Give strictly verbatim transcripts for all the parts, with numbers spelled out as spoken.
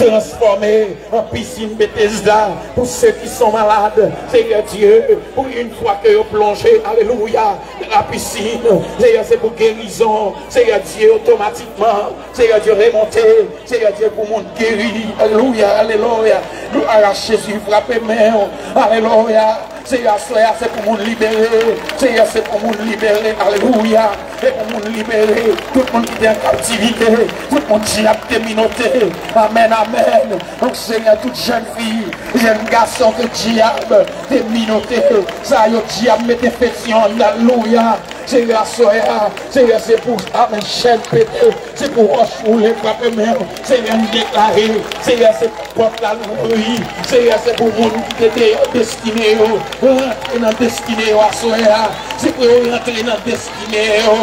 transformé en piscine Bethesda pour ceux qui sont malades, Seigneur Dieu, pour une fois que yo plonje, alelouya, dans la piscine, Seigneur, c'est pour guérison, Seigneur Dieu, automatiquement, Seigneur Dieu, remonté, Seigneur Dieu, pour monde guéri, alelouya, alelouya, gloire à Jésus, frape men, alelouya. Seyè, aswè a, se pou moun libere. Seyè, se pou moun libere. Alelouya. Se pou moun libere. Tout moun ki te an kaptivite. Tout moun dyab te minote. Amèn, amèn. Donk, Seyè, tout jèn fi, jèn gason ke dyab te minote, sa yo dyab mete fetyon. Alelouya. Seyè, aswè a, Seyè, se pou, amèn, chèn pete. Se pou wòch woule, frape men w. Seyè, n deklare. Seyè, se pou pòt la louvri. Seyè, se pou moun ki te deyò destine yo. Rantre nan destine yo aswè a. Se pou yo rantre nan destine yo.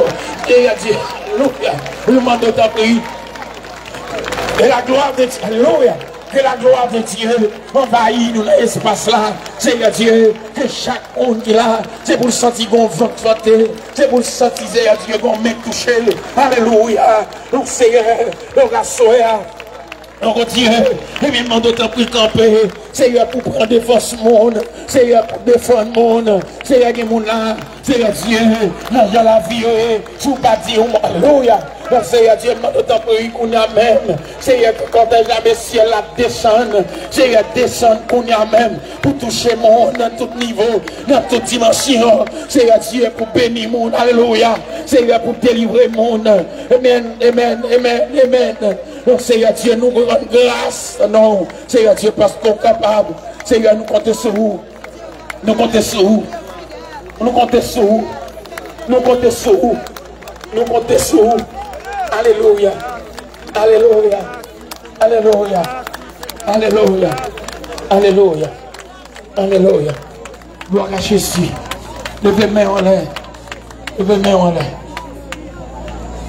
Seyè Dye, alelouya. Nou mande w tanpri. Que la gloire de Dieu, alelouya. Que la gloire de Dieu anvayi nou nan espas la. Seyè Dye, ke chak moun ki la, se pou l santi gon van k fante. Se pou l santi, Seyè Dye, gon men k touche l. Alelouya. Donk, Seyè, donk, aswè a, donk, Dye, ebyen, mande w tanpri kanpe. Seyè, pou pran defans moun. Seyè, pou defann moun. Seyè, gen moun la, Seyè Dye, nan jan lavi yo ye, si w pa di yon mo, alelouya. Donk, Seyè Dye, mande w tanpri, kounye a menm. Seyè, ke kòtèj lame syèl la desann. Seyè, desann kounye a menm pou touche moun nan tout nivo, nan tout dimansyon. Seyè Dye, pou beni moun. Alelouya. Seyè, pou delivre moun. Amèn, amèn, amèn, amèn. Donk, Seyè Dye, nou rann gras nan w. Seyè Dye, paske w kapab. Seyè, nou konte sou ou. Nou konte sou ou. Nou konte sou ou. Nou konte sou ou. Nou konte sou ou. Alelouya. Alelouya. Alelouya. Alelouya. Alelouya. Alelouya. Glwa a Jezi. Leve men w anlè. Leve men w anlè.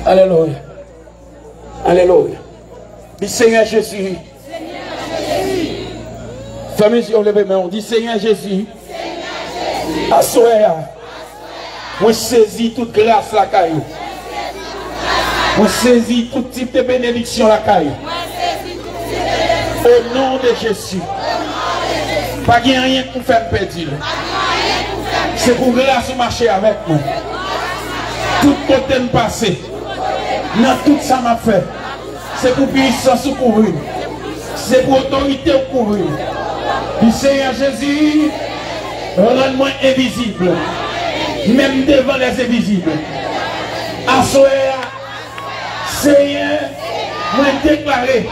Alelouya. Alelouya. Di, Senyè Jezi. Fèmen je w, leve men w. Di, Senyè Jezi. Aswè a, mwen sezi tout gras lakay ou. Mwen sezi tout tip de benediksyon lakay ou. O non de Jezi. Pa gen anyen k pou fè m pèdi l. Se pou gras ou mache avèk mwen. Tout kote m pase, nan tout sa m ap fè, se pou pisans ou kouvri m. Se pou otorite ou kouvri m. Di, Senyè Jezi, rann mwen envizib, menm devan lèzenvizib. Aswè a, Senyè, mwen deklare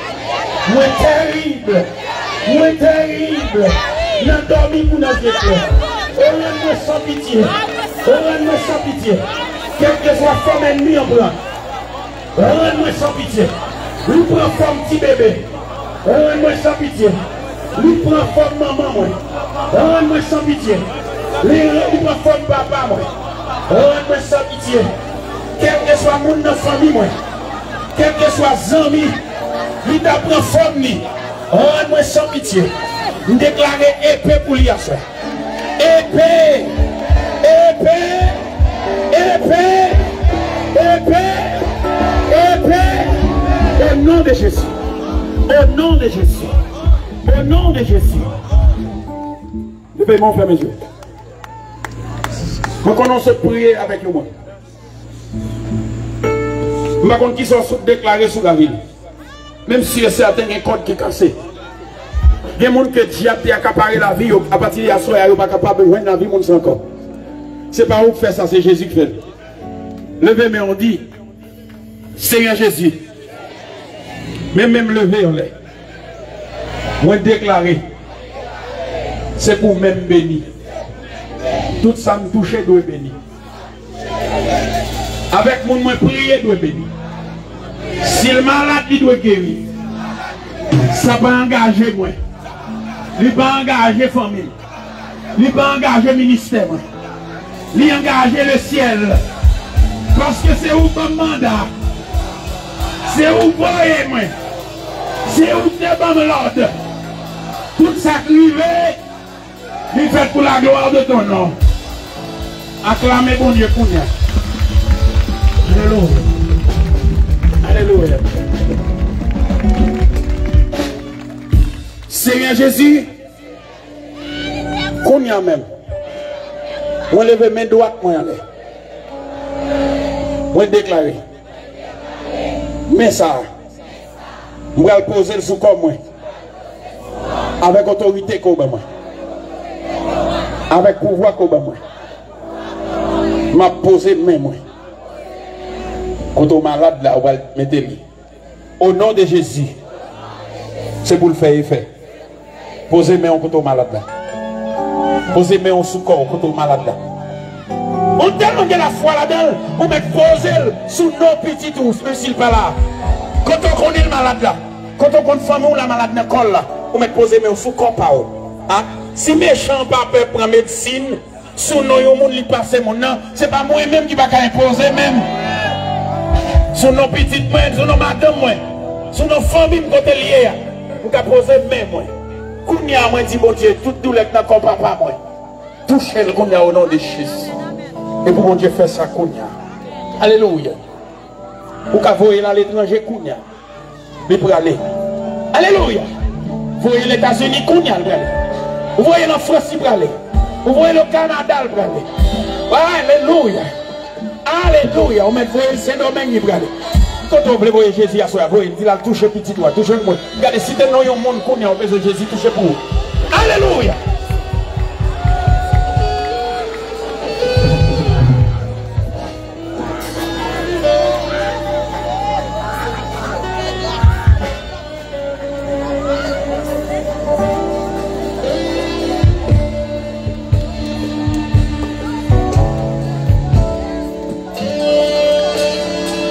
mwen terib, mwen terib nan dòmi kou nan zye klè. O rann mwen san pitye, o rann mwen san pitye. Kèlkeswa fòm ènmi an pran, rann mwen san pitye. Li pran fòm ti bebe, rann mwen san pitye. Li pran fòm manman mwen, rann mwen san pitye. Li, li pran fòm papa mwen, rann mwen san pitye. Kèlkeswa moun nan fanmi mwen, kèlkeswa zanmi, li ta pran fòm li, rann mwen san pitye. M deklare epe pou li aswè. Epe! Epe! Epe! Epe! Epe! O non de Jezi. O non de Jezi. O non de Jezi. Leve men w, fèmen je w. Mwen konnen w sot priye avèk yon moun. M pa konn kisa w sot deklare sou lavi l. Menm si e sèten gen kòd ki kase. Gen moun ke dyab te akapare lavi yo, apati de aswè a, yo pa kapab jwenn lavi moun sa ankò. Se pa ou k fè sa, se Jezi k fè l. Leve men w, di, Senyè Jezi, men men m leve anlè. Mwen deklare, se pou men m beni. Tout sa m touche dwe beni. Avèk moun mwen priye dwe beni. Si l malad, li dwe geri. Sa pa angaje mwen. Li pa angaje fanmi m. Li pa angaje ministè mwen. Li angaje lesyèl. Paske se ou ban m manda. Se ou voye mwen. Se ou te ban m lòd. Tout sa k rive, li fèt pou la gloire de ton nom. Aklame Bondye kounye a. Alelouya. Alelouya. Senyè Jezi, kounye a menm, mwen leve men dwat mwen anlè. Mwen deklare, men sa a, m pral poze l sou kò mwen. Avèk otorite ke w ban mwen. Avèk pouvwa ke w ban mwen. M ap poze men mwen. Kote w malad la, ou pral mete li. O non de Jezi. Se pou l fè efè. Poze men w kote w malad la. Poze men w sou kò w kote w malad la. Ou tèlman gen lafwa ladan l, ou mèt poze l sou non pitit ou, menm si l pa la. Kote w konnen l malad la. Kote w konn fanmi w la malad nan kò l la. Ou mèt poze men w sou kò pa w. A, si mechan an pa pè pran medsin, sou non yon moun li pase moun nan, se pa mwen menm ki pa ka enpoze men m. Sou non pitit mwen, sou non madanm mwen, sou non fanmi m kote l ye a, m ka poze men mwen. Kounye a, mwen di Bondye, tout doulè k nan kò papa mwen, touche l kounye a, o non de Jezi. E pou Bondye fè sa kounye a. Alelouya. Ou ka voye l aletranje kounye a. Li prale. Alelouya. Voye l Etazini kounye a, l prale. Ou voye l an Frans, li prale. Ou voye l o Kanada, l prale. Alelouya. Alelouya. Ou mèt voye l Sendomeng, li prale. Kote w vle voye Jezi aswè a, voye l. Di l al touche pitit ou a, touche mwen. Gade, site non yon moun kounye a, ou bezwen Jezi touche pou ou. Alelouya.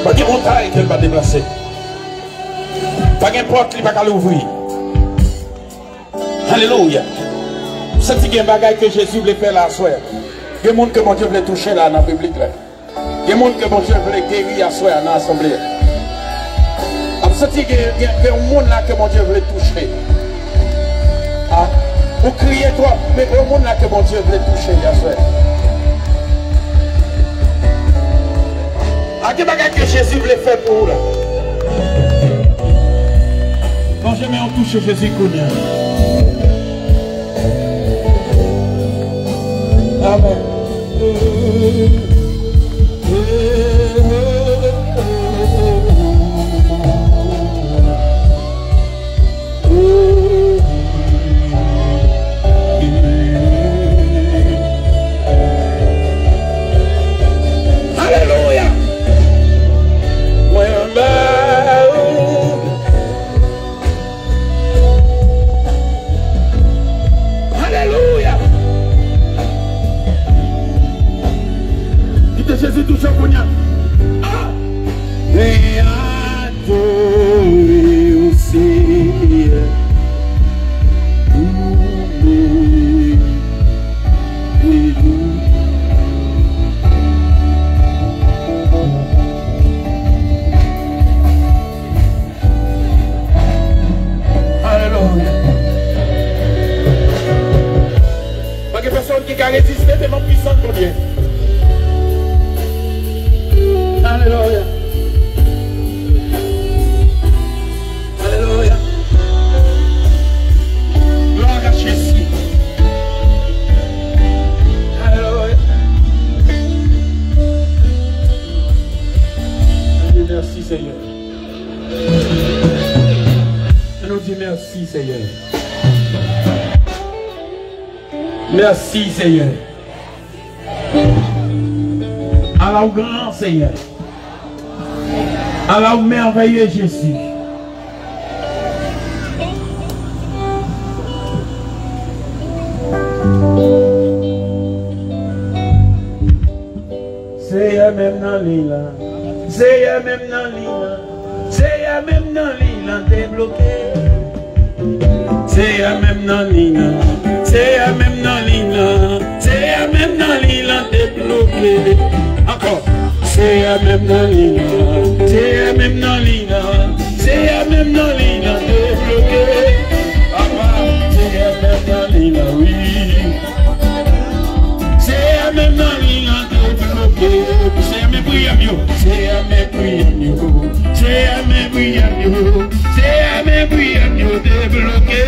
Pa gen montay ke l pa deplase. Pa gen pòt li pa ka louvri. Alelouya. M santi gen bagay ke Jezi vle fè la aswè. Gen moun ke Bondye vle touche la nan piblik la. Gen moun ke Bondye vle geri aswè a nan asanble a. M santi gen, gen, gen yon moun la ke Bondye vle touche. A, ou kriye twòp, men gen yon moun la ke Bondye vle touche aswè. A, gen bagay ke Jezi vle fè pou ou la. Lonje men w touche Jezi kounye a. Amèn. Alelouya. Mwen ba ou. Alelouya. Kite Jezi touche w kounye a. Ah! Mwen adore w, Senyè. Alelouya. Alelouya. Pa gen pèsonn ki ka reziste devan pwisans Bondye. Alelouya. Alelouya. Glwa a Jezi. Alelouya. Ann di mèsi, Senyè. Ann nou di mèsi, Senyè. Mèsi, Senyè. Ala w gran, Senyè. Ala w mèvèye, Jezi. Seyè menm nan liy la. Seyè menm nan liy la. Seyè menm nan liy la debloke. Seyè menm nan liy la. Seyè menm nan liy la. Seyè menm nan liy la debloke. Ankò. Seyè menm nan liy la. Seyè menm nan liy la. Seyè menm nan liy la debloke. Papa, Seyè menm nan liy la, wi. Seyè menm nan liy la debloke. Seyè men priyè m yo. Seyè men priyè m yo. Seyè men priyè m yo. Seyè men priyè m yo debloke.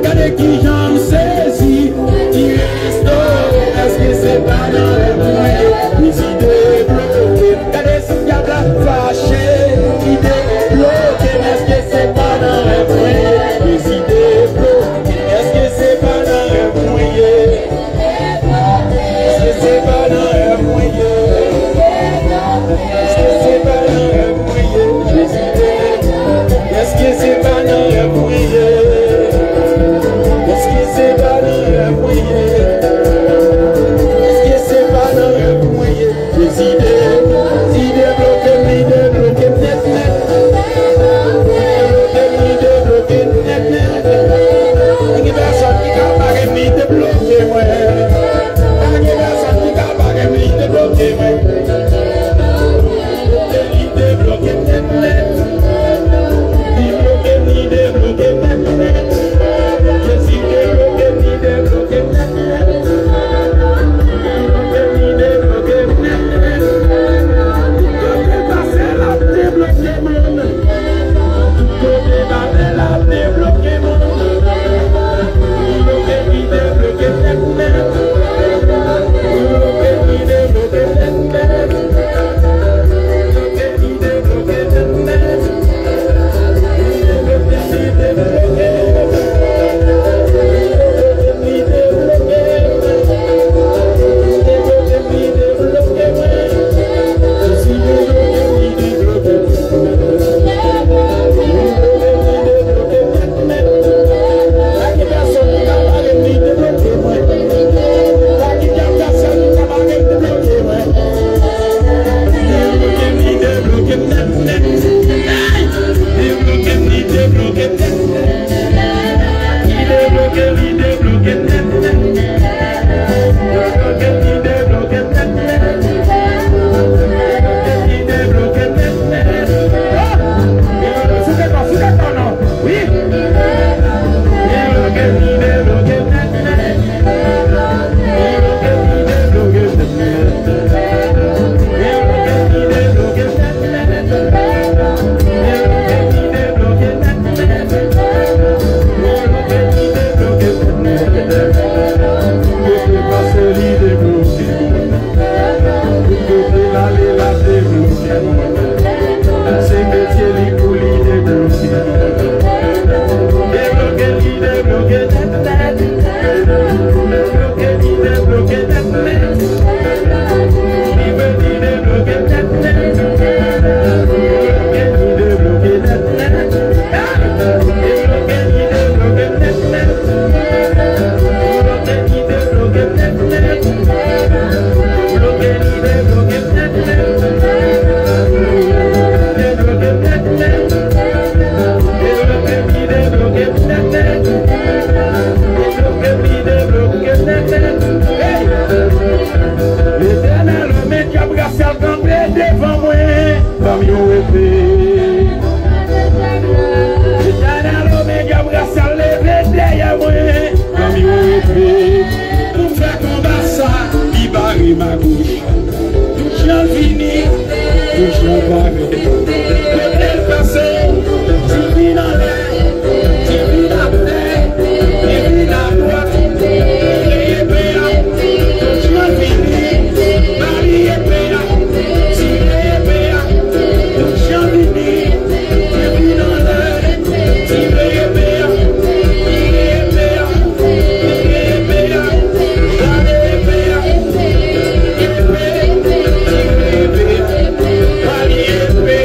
Gade kijan m sezi, ki restore, èske se pa nan rèv mwen ye? Mezi debloke m. Gade si dyab la fache, ki debloke m. Èske se pa nan rèv mwen ye? Mezi debloke m. Èske se pa nan rèv mwen ye? Èske se pa nan rèv mwen ye? Èske se pa nan rèv mwen ye? Èske se pa nan rèv mwen ye? Èske se pa nan rèv mwen ye? Èske se pa nan rèv mwen ye? Mezi debloke m, li debloke m nèt nèt. Debloke m, li debloke m nèt nèt. Pa gen pèsòn ki ka bare m, li debloke mwen. Pa gen pèsòn ki ka bare m, li debloke mwen. Li debloke m nèt nèt. Li bloke m, li debloke m nèt nèt. Jezi debloke m, li debloke m nèt nèt. Li debloke m, li debloke m nèt nèt. Kote pase l ap debloke moun. Tout kote pase l ap debloke moun. Li bloke m, li debloke m nèt nèt. Li bloke m, li debloke m nèt nèt. Letènèl, men dyab rasyal kanpe devan mwen, ban m yon epe. Letènèl, men dyab rasyal leve dèyè mwen, ban m yon epe. Pou m fè konba sa, li bare m agòch. Tout jan l vini, tout jan l bare. Kote l pase, ti vin anlè, ti vin atè, ti vin adwat. Tire epe a, tout jan l vini, ba li epe a. Tire epe a, tout jan l vini, ti vin anlè. Tire epe a, tire epe a, tire epe a, rale epe a, epe, tire epe a, rale epe,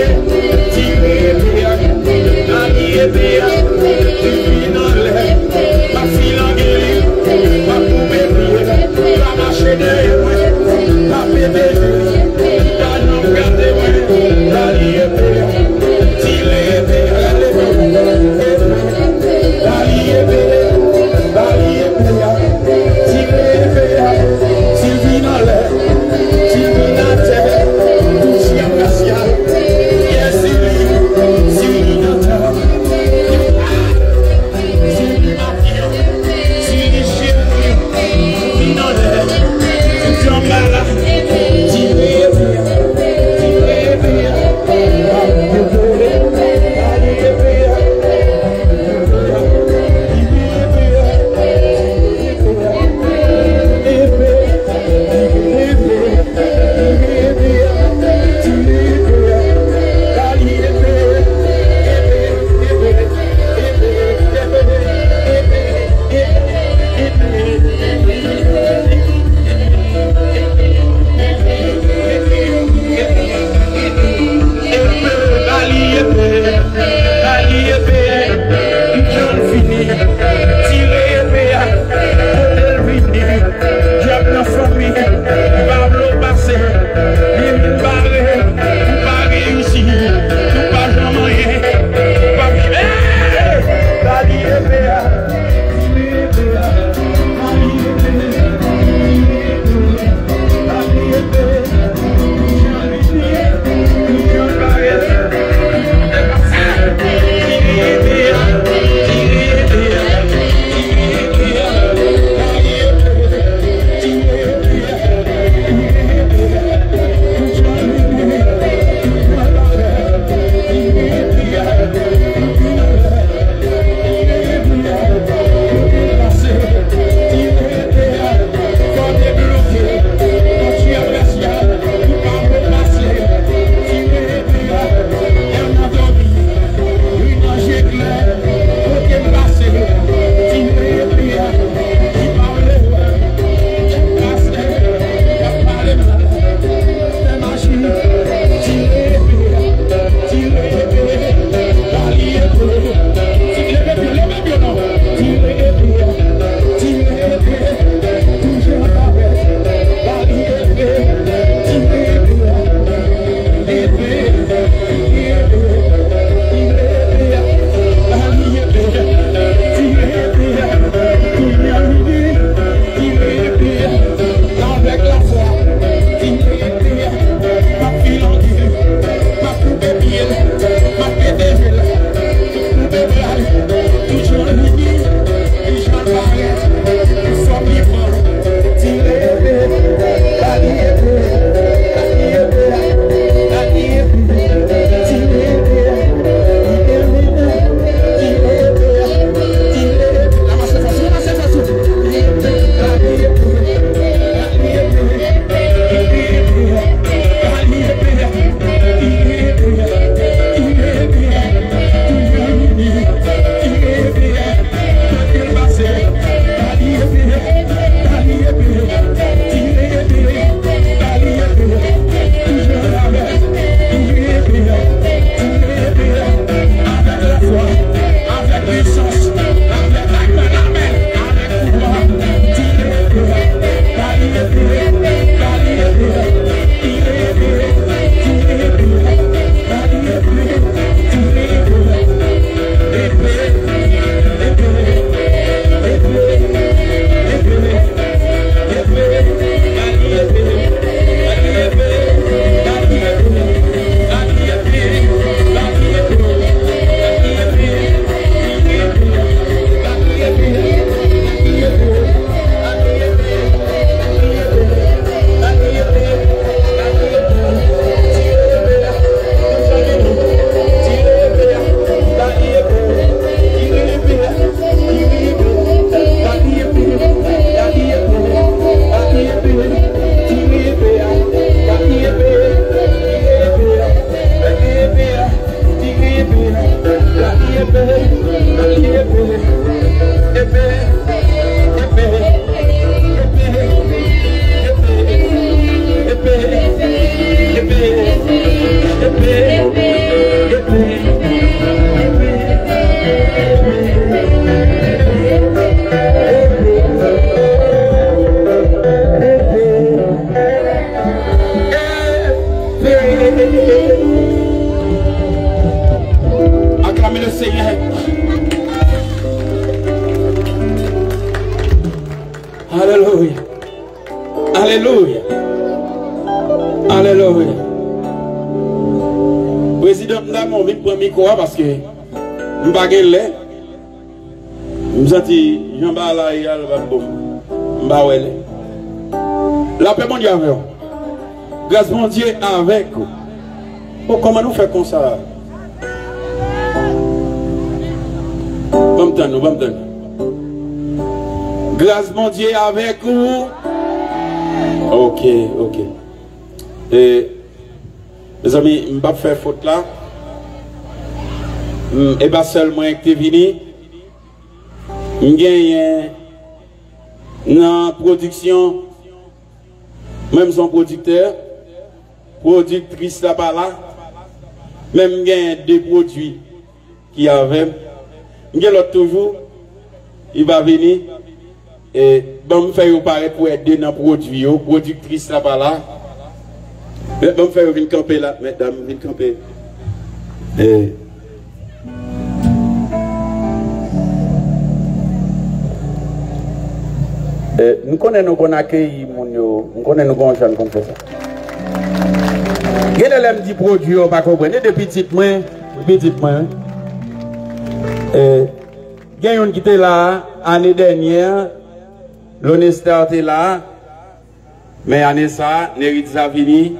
Aklame le Senyè. Alelouya. Alelouya. Alelouya. Prezidan, m ta renmen w vin pran mikwo a paske m pa gen lè. M santi jan bagay la ye a, l p ap bon. M pa wè lè. Lapè Bondye avè w. Gras Bondye avèk ou. O, kòman nou fè konsa? Ban m tann nou, ban m tann nou. Gras Bondye avèk ou. Ok, ok. E, mezanmi, m p ap fè fot la. M, e pa sèl mwen ki te vini. M genyen nan pwodiksyon, mwen m se yon pwodiktè, pwodiktris la pa la, men m genyen de pwodui ki avè m. M gen lòt toujou, li pa vini. E, ban m fè yo parèt pou wè de nan pwodui yo, pwodiktris la pa la. Men, ban m fè yo vin kanpe la, medam, vin kanpe. E, e, m konnen nou konn akeyi moun yo, m konnen nou gon jan n konn fè sa. Gen lè, lè m di pwodui yo pa konprann, e de pitit mwen, pitit mwen. E, gen youn ki te la ane dènyè, Lonestar te la, men ane sa a, Neritza vini.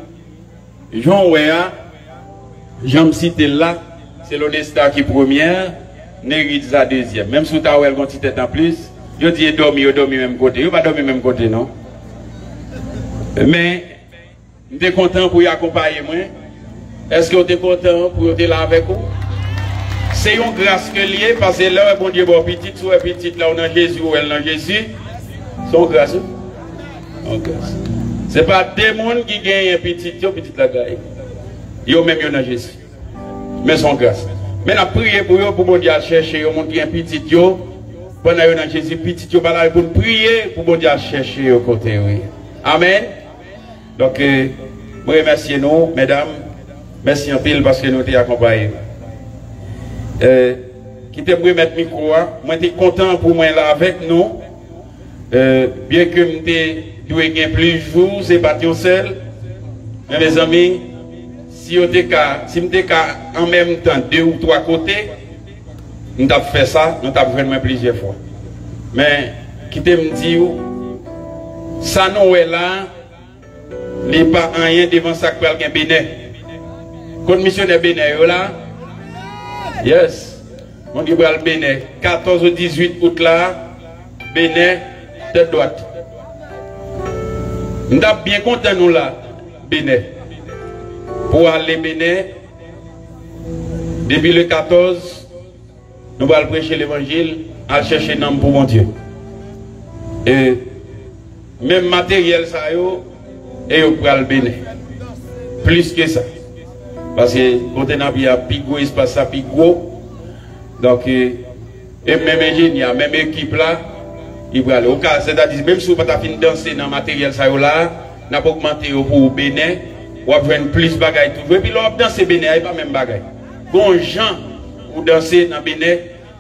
Jan w wè a, jan m site l la, se Lonestar ki premyè, Neritza dezyèm. Menm si w ta wè l gon ti tèt anplis, yo di e dòmi, yo dòmi menm kote. Yo pa dòmi menm kote, non. Men, m te kontan pou y akonpaye mwen. Èske w te kontan pou yo te la avèk ou? Se yon gras ke l ye, paske lè w wè Bondye ba w pitit, si w wè pitit la, w nan Jezi, w wè l nan Jezi. Se yon gras, wi. Yon gras. Se pa de moun ki genyen pitit yo, pitit la gaye. Yo menm yo nan Jezi. Men se yon gras. Men n ap priye pou yo, pou Bondye al chèche yo, moun ki gen pitit yo, pandan yo nan Jezi, pitit yo pa la, pou n priye pou Bondye al chèche yo kote yo ye. Amèn. Donk, eh, mwen remèsye nou, medam. Mèsi anpil paske nou te akonpaye m. Eh, kite m remèt mikwo a. Mwen te kontan pou mwen la avèk nou. Eh, byenke m te dwe gen plis jou, se pa t yon sèl. Men, mezanmi, si yo te ka, si m te ka an menm tan de ou twa kote, m t ap fè sa, nou t ap jwenn mwen plizyè fwa. Men, kite m di w, sa nou wè la a, li pa anyen devan sa k pral gen Benè. Kot misyonè Benè yo la? Yes. Moun ki pral Benè, katòz ou dizuit out la, Benè, tèt dwat. M t ap byen kontan nou la, Benè. Pou ale Benè, depi le katòz, nou pral preche levanjil, al chèche nanm pou Bondye. E menm materyèl sa yo, e yo pral Benè. Plis ke sa. Paske kote n ap ye a pi gwo, espas sa pi gwo. Donk, e, e menm enjenyè, menm ekip la, li prale. Ou ka, sètadi, menm si w pa ta fin danse nan materyèl sa yo la, n ap ogmante yo pou ou Benè, w ap jwenn plis bagay toujou. Epi lè w ap danse Benè a, e pa menm bagay. Gon jan ou danse nan Benè,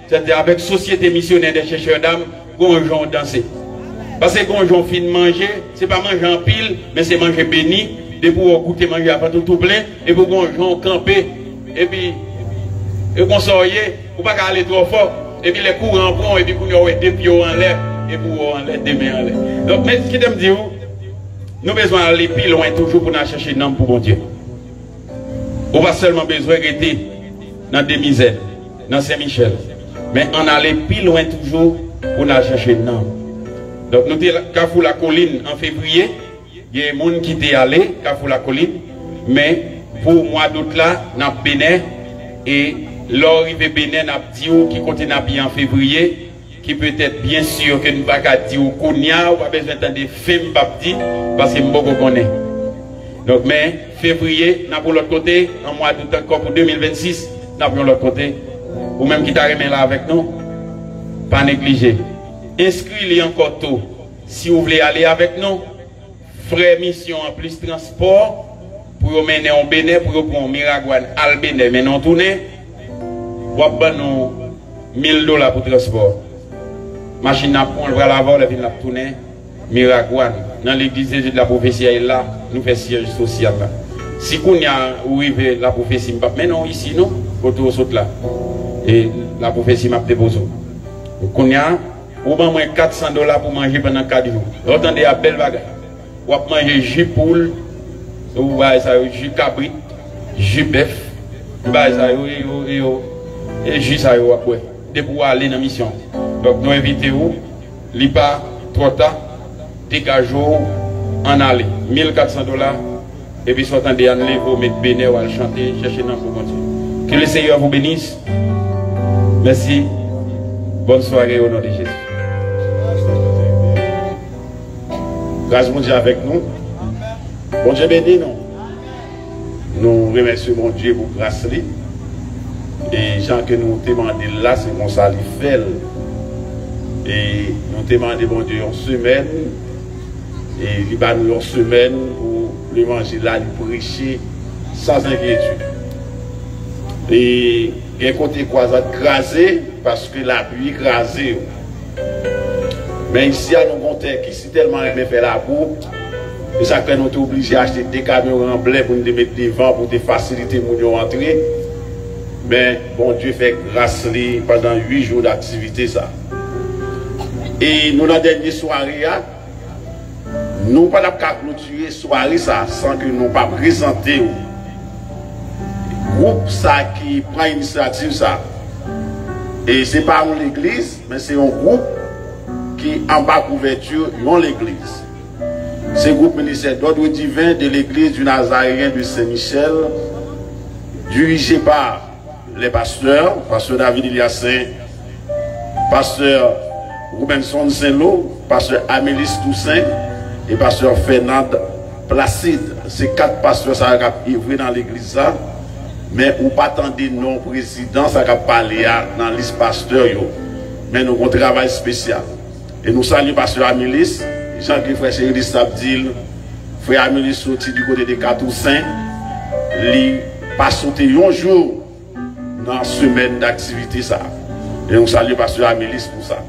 sètadi avèk Société Missionnaire des Chercheurs d'Âme, gon jan ou danse. Paske gon jan w fin manje, se pa manje anpil, men se manje beni. Depi w goute manje a, vant ou tou plen, epi w gon jan w kanpe, epi, e konsa w ye, ou pa ka ale twò fò, epi lè kouran an pran w, epi kounye a w wè de pye w anlè, epi w wè w anlè, de men anlè. Donk, men, kite m di w, nou bezwen ale pi lwen toujou pou n al chèche nanm pou Bondye. Ou pa sèlman bezwen rete nan Demizèl, nan Sen Michèl, men ann ale pi lwen toujou pou n al chèche nanm. Donk, nou te la, Kafou Lakolin an fevriye, gen moun ki te ale Kafou Lakolin, men pou mwa dout la, n ap Benè, e lè w rive Benè, n ap di w ki kote n ap ye an fevriye, ki petèt byen si ke n pa ka di w kounye a, ou pa bezwen tande fen m p ap di, paske m poko konnen. Donk, men, fevriye, n ap yon lòt kote, an mwa dout ankò pou de mil vennsis, n ap yon lòt kote. Ou menm ki ta renmen la avèk nou, pa neglije. Enskri li ankò tou. Si w vle ale avèk nou, frè misyon an plis transpò pou yo mennen w Benè, pou yo pran w Miragwàn al Benè, mennen w tounen, w ap ban nou mil dola pou transpò. Machin nan ap pran l pral avè w, lè fini l ap tounen Miragwàn. Nan legliz Jésus de la Prophétie a la, nou fè syèj sosyal la. Si kounye a ou rive La Prophétie, m p ap mennen w isi non, kote w sot la. E La Prophétie m ap depoze w. Kounye a, ou ban mwen kat san dola pou manje pandan kat jou. Lè w tande a, bèl bagay. W ap manje ji poul, ou bagay sa yo, ji kabrit, ji bèf, bagay sa yo, e yo, e yo, e ji sa yo w ap bwè. Depi w ale nan misyon. Donk, nou envite w, li pa twò ta, degaje w, ann ale. Mil kat san dola, epi sa w tande, ann leve w, met benè w, al chante, chèche nan pou Bondye. Que le Seigneur vous bénisse. Merci. Bonne soirée au nom de Jésus. Gras Bondye avèk nou. Bondye beni nou. Nou remèsye Bondye pou gras li. E jan ke nou te mande l la, se konsa li fè l. E nou te mande Bondye yon semèn, e li ba nou yon semèn pou levanjil la, li preche san enkyetid. E gen kote kwazad kraze, paske lapli kraze yo. Men isi a, nou gon tè ki si tèlman renmen fè labou, e sa k fè nou te oblije achte de kamyon ranblè pou n te met devan, pou te fasilite moun yo antre. Men Bondye fè gras li pandan uit jou daktivite sa. E nou nan dènye sware a, nou pa t ap ka klotire sware sa san ke nou pa prezante w gwoup sa ki pran inisyativ sa. E se pa yon legliz, men se yon gwoup ki anba kouvèti yon legliz. Se gwoup Ministère d'Ordre Divin de l'Église du Nazaréen de Saint-Michel, dirije pa les pasteurs, pastè David Eliasen, pastè Roubenson Senlo, pastè Amélis Toussaint e pastè Fernand Placide. Se kat pastè sa yo k ap evre nan legliz sa, men ou pa tande non prezidan sa k ap pale a nan lis pastè yo. Men nou gon travay espesyal. E nou salye pastè Amélis, jan ke frè Cherilis t ap di l, frè Amélis soti di kote de Katousen, li pa sote yon jou nan semèn daktivite sa. E nou salye pastè Amélis pou sa.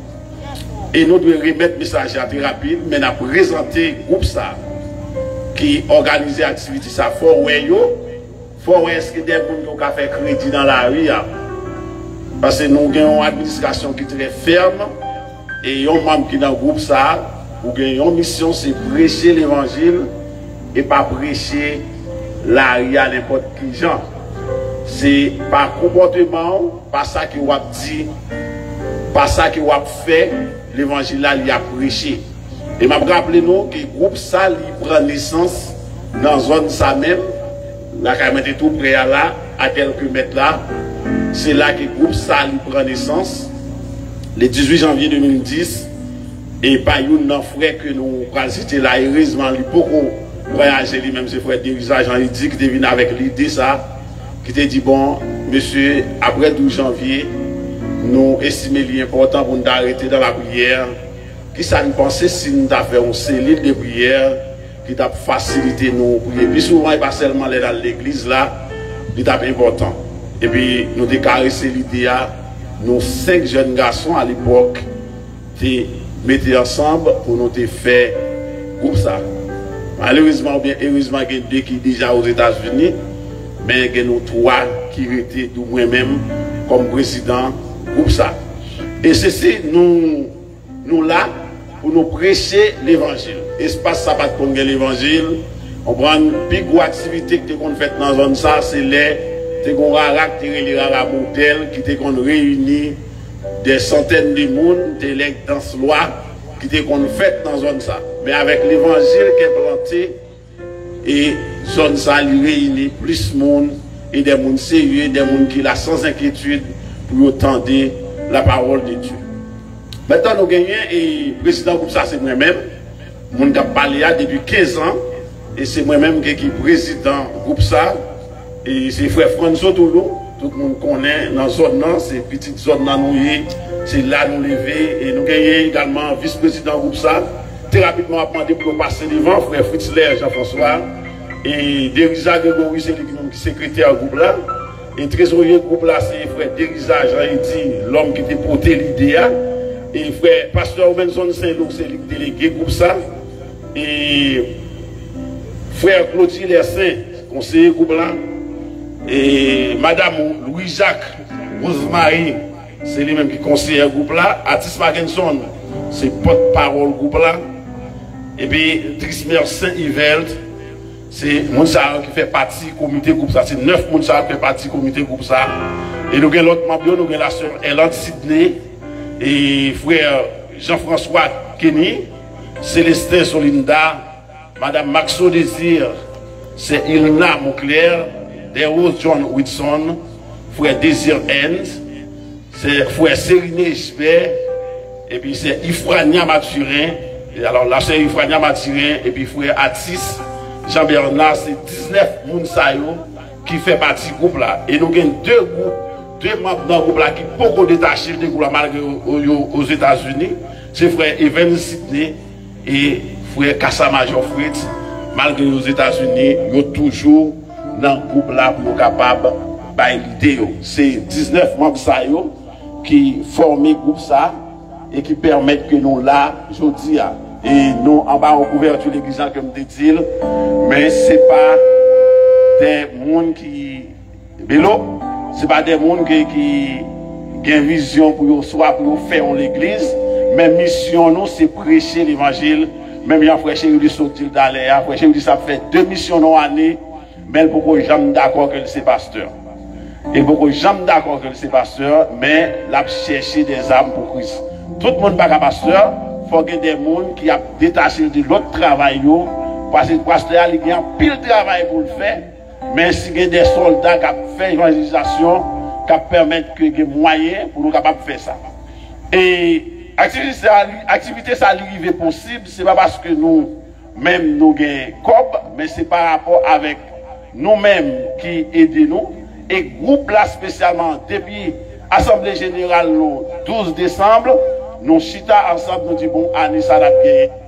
E nou dwe remèt mesaj la trè rapid, men n ap prezante gwoup sa ki òganize aktivite sa. Fò w wè yo, fò w wè èske de moun ke w ka fè kredi nan lari a. Paske nou gen yon administrasyon ki trè fèm, e yon manm ki nan gwoup sa a, ou gen yon misyon, se preche levanjil e pa preche lari a nenpòt ki jan. Se pa konpòteman w, pa sa ke w ap di, pa sa ke w ap fè, levanjil la li ap preche. E m ap raple nou ke gwoup sa li pran nesans nan zòn sa menm, lakay mwen te tou prè a la, a kèlke mèt la. Se la ke gwoup sa li pran nesans, le dizuit janvye de mil dis, e pa youn nan frè ke nou pral site la, erezman li poko vwayaje li menm, se frè Deriza Jean Rudy ki te vin avèk lide sa, ki te di, bon, mesye, apre douz janvye, nou estime li enpòtan pou n ta rete nan lapriyè. Kisa n panse si n ta fè yon selil de priyè ki t ap fasilite nou priye pi souvan, e pa sèlman lè n al legliz la, li t ap enpòtan. Epi nou te karese lide a, nou senk jèn gason alepòk te mete ansanm pou nou te fè gwoup sa. Malerezman oubyen erezman, gen de ki deja Ozetazini, men gen nou twa ki rete, dou mwen menm kòm prezidan gwoup sa. E sesi, nou, nou la pou nou preche levanjil. Espas sa pa t konn gen levanjil. Konprann, pi gwo aktivite ki te konn fèt nan zòn sa, se lè te gon rara ki te rele Rara Modèl, ki te konn reyini dè santèn de moun, te lè dans lwa ki te konn fèt nan zòn sa. Men avèk levanjil k enplante, e zòn sa li reyini plis moun, e dè moun serye, dè moun ki la san enkyetid pou yo tande la parole de Dieu. Mentnan nou genyen, e prezidan gwoup sa se mwen menm, moun k ap pale a depi kenz an, E se mwen menm ki, ki prezidan gwoup sa. E se frè Franzo Toulou, tout moun konnen nan zòn nan, se pitit zòn nan nou ye, se la nou leve, e nou genyen egalman vis prezidan gwoup sa. Trè rapidman, m ap mande pou yo pase devan, frè Fritzler Jean François, e Deriza Gregory, se li ki menm ki sekretè gwoup la. E trezorye gwoup la, se frè Deriza Jean Eddy, lòm ki te pote lide a. E frè pastè Robenson Saint Loup, se li ki delege gwoup sa. E frè Claudy Lersaint, konseye gwoup la. E madanm Louis Jacques Rosemary, se li menm ki konseye gwoup la. Atis Mackenson, se pòt pawòl gwoup la. Epi Trismer Saint Yvelt, se moun sa yo ki fè pati komite gwoup sa. Se nèf moun sa yo ki fè pati komite gwoup sa. E nou gen lòt manm yo, nou gen la sè Erlande Sidney, e frè Jean-François Kenny, Célestin Solinda, madanm Maxo Désir, sè Ilna Moclair, Derose John Whitson, frè Désir Hens, sè frè Seriné Gisbert, epi sè Ifrania Mathurin, e alò, la sè Ifrania Mathurin, epi frè Atis Jean Bernard, se diznèf moun sa yo ki fè pati gwoup la. E nou gen de gwoup, de manm nan gwoup la ki poko detache de gwoup la malgre yo, yo, yo Ozetazini. Se frè Evans Sidney e frè Kasa Majò Fritz, malgre yo Ozetazini, yo toujou nan gwoup la pou yo kapab bay lide yo. Se diznèf manm sa yo ki fòme gwoup sa e ki pèmèt ke nou la jodi a. E nou anba yon kouvèti legliz la, ke m te di l, men se pa de moun ki Belo, se pa de moun ki, ki gen vizyon pou yo, swa pou yo fè yon legliz, men misyon nou se preche levanjil. Menm jan frè Cherilis sot di l talè a, frè Cherilis ap fè de misyon nan yon ane, men l poko janm dakò ke l se pastè. E l poko janm dakò ke l se pastè, men l ap chèche de zam pou Kris. Tout moun pa ka pastè, fò gen de moun ki ap detache l de lòt travay yo, paske pastè a li gen anpil travay pou l fè, men si gen de sòlda k ap fè evanjelizasyon, k ap pèmèt ke gen mwayen pou nou kapab fè sa. E aktivite sa, li- aktivite sa li rive posib, se pa paske nou menm nou gen kòb, men se pa rapò avèk nou menm ki ede nou. E gwoup la espesyalman, depi asanble jeneral nou douz desanm, nou chita ansanm, nou di, bon, ane sa n ap gen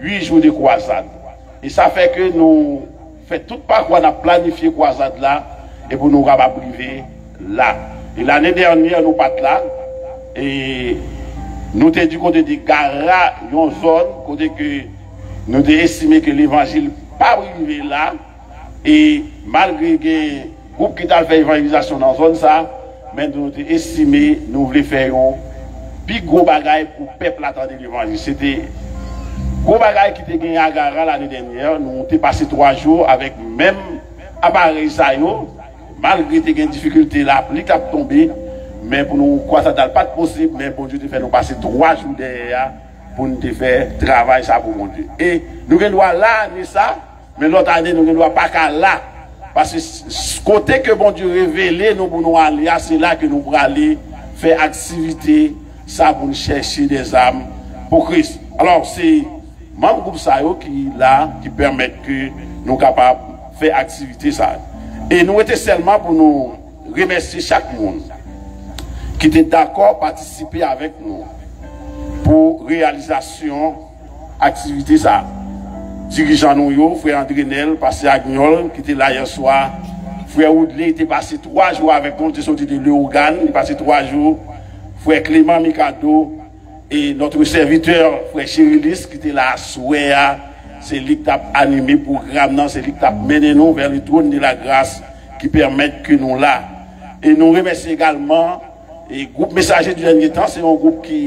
uit jou de kwazad. E sa fè ke nou fè tout pakou a, n ap planifye kwazad la, e pou nou kapab rive la. E lane dènyè, nou pa t la, e nou te di kote de Gara, yon zòn kote ke nou te estime ke levanjil pa rive la, e malgre gen gwoup ki t al fè evanjelizasyon nan zòn sa, men nou te estime nou vle fè yon pi gwo bagay pou pèp la tande levanjil. Se te gwo bagay ki te gen a Gara lane dènyè. Nou te pase twa jou avèk menm aparèy sa yo. Malgre te gen difikilte, lapli t ap tonbe, men pou nou kwazad la pa t posib, men Bondye te fè nou pase twa jou dèyè a pou nou te fè travay sa pou Bondye. E nou gen dwa la ane sa, men lòt ane nou gen dwa pa ka la. Paske s- s- kote ke Bondye revele nou pou nou ale a, se la ke nou prale fè aktivite sa pou nou chèche de zam pou Kris. Alò, se manm gwoup sa yo ki la, ki pèmèt ke nou kapab fè aktivite sa. E nou rete sèlman pou nou remèsye chak moun ki te dakò patisipe avèk nou pou reyalizasyon aktivite sa. Dirijan nou yo, frè Andrenel, pastè Agnol, ki te la yè swa, frè Woodley, te pase twa jou avèk nou, li te soti de Leyogàn, li pase twa jou, frè Clément Mikado, e notre serviteur, frè Cherilis, ki te la aswè a, se li ki t ap anime pwogram nan, se li ki t ap mennen nou vers le trône de la grâce, ki pèmèt ke nou la. E nou remèsye egalman e gwoup Mesaje di Dènye Tan, se yon gwoup ki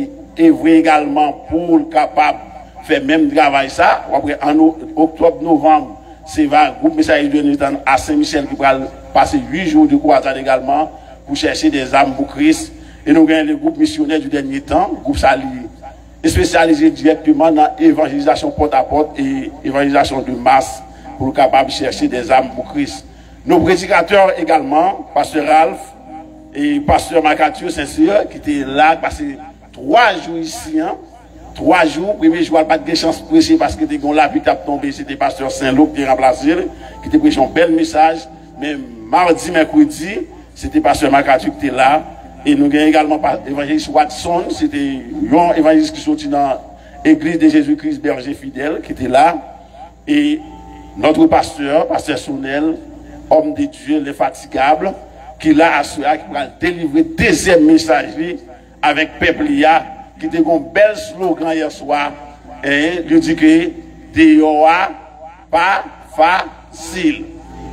evre egalman pou l kapab fè menm travay sa. W ap wè an no- oktòb, novanm, se va gwoup Mesaje di Dènye Tan a Sen Michèl ki pral pase uit jou de kwazad egalman pou chèche de zam pou Kris. E nou gen le gwoup Missionnaire du Dernier Temps, gwoup sa li espesyalize dirèkteman nan evanjelizasyon pòt a pòt e evanjelizasyon de mas pou l kapab chèche de zam pou Kris. Nou predikatè egalman, pastè Ralph e pastè Marc Arthur Saint-Cyr, ki te la, pase twa jou isi an, twa jou. Premye jou a, l pa t gen chans preche paske te gen yon lapli k t ap tonbe. Se te pastè Senlo ki te ranplase l, ki te preche yon bèl mesaj. Men madi, mèkredi, se te pastè Marc-Arthur ki te la. E nou gen egalman pa-, evanjelis Watson, se te yon evanjelis ki soti nan Église de Jésus-Christ Berger Fidèle ki te la. Et notre pasteur, pastè Sonel, homme de Dieu, l'infatigable, ki la aswè a, ki pral delivre dezyèm mesaj li avèk pèp li a, ki te gon bèl slogan yè swa, en, li di ke deyò a pa fasil.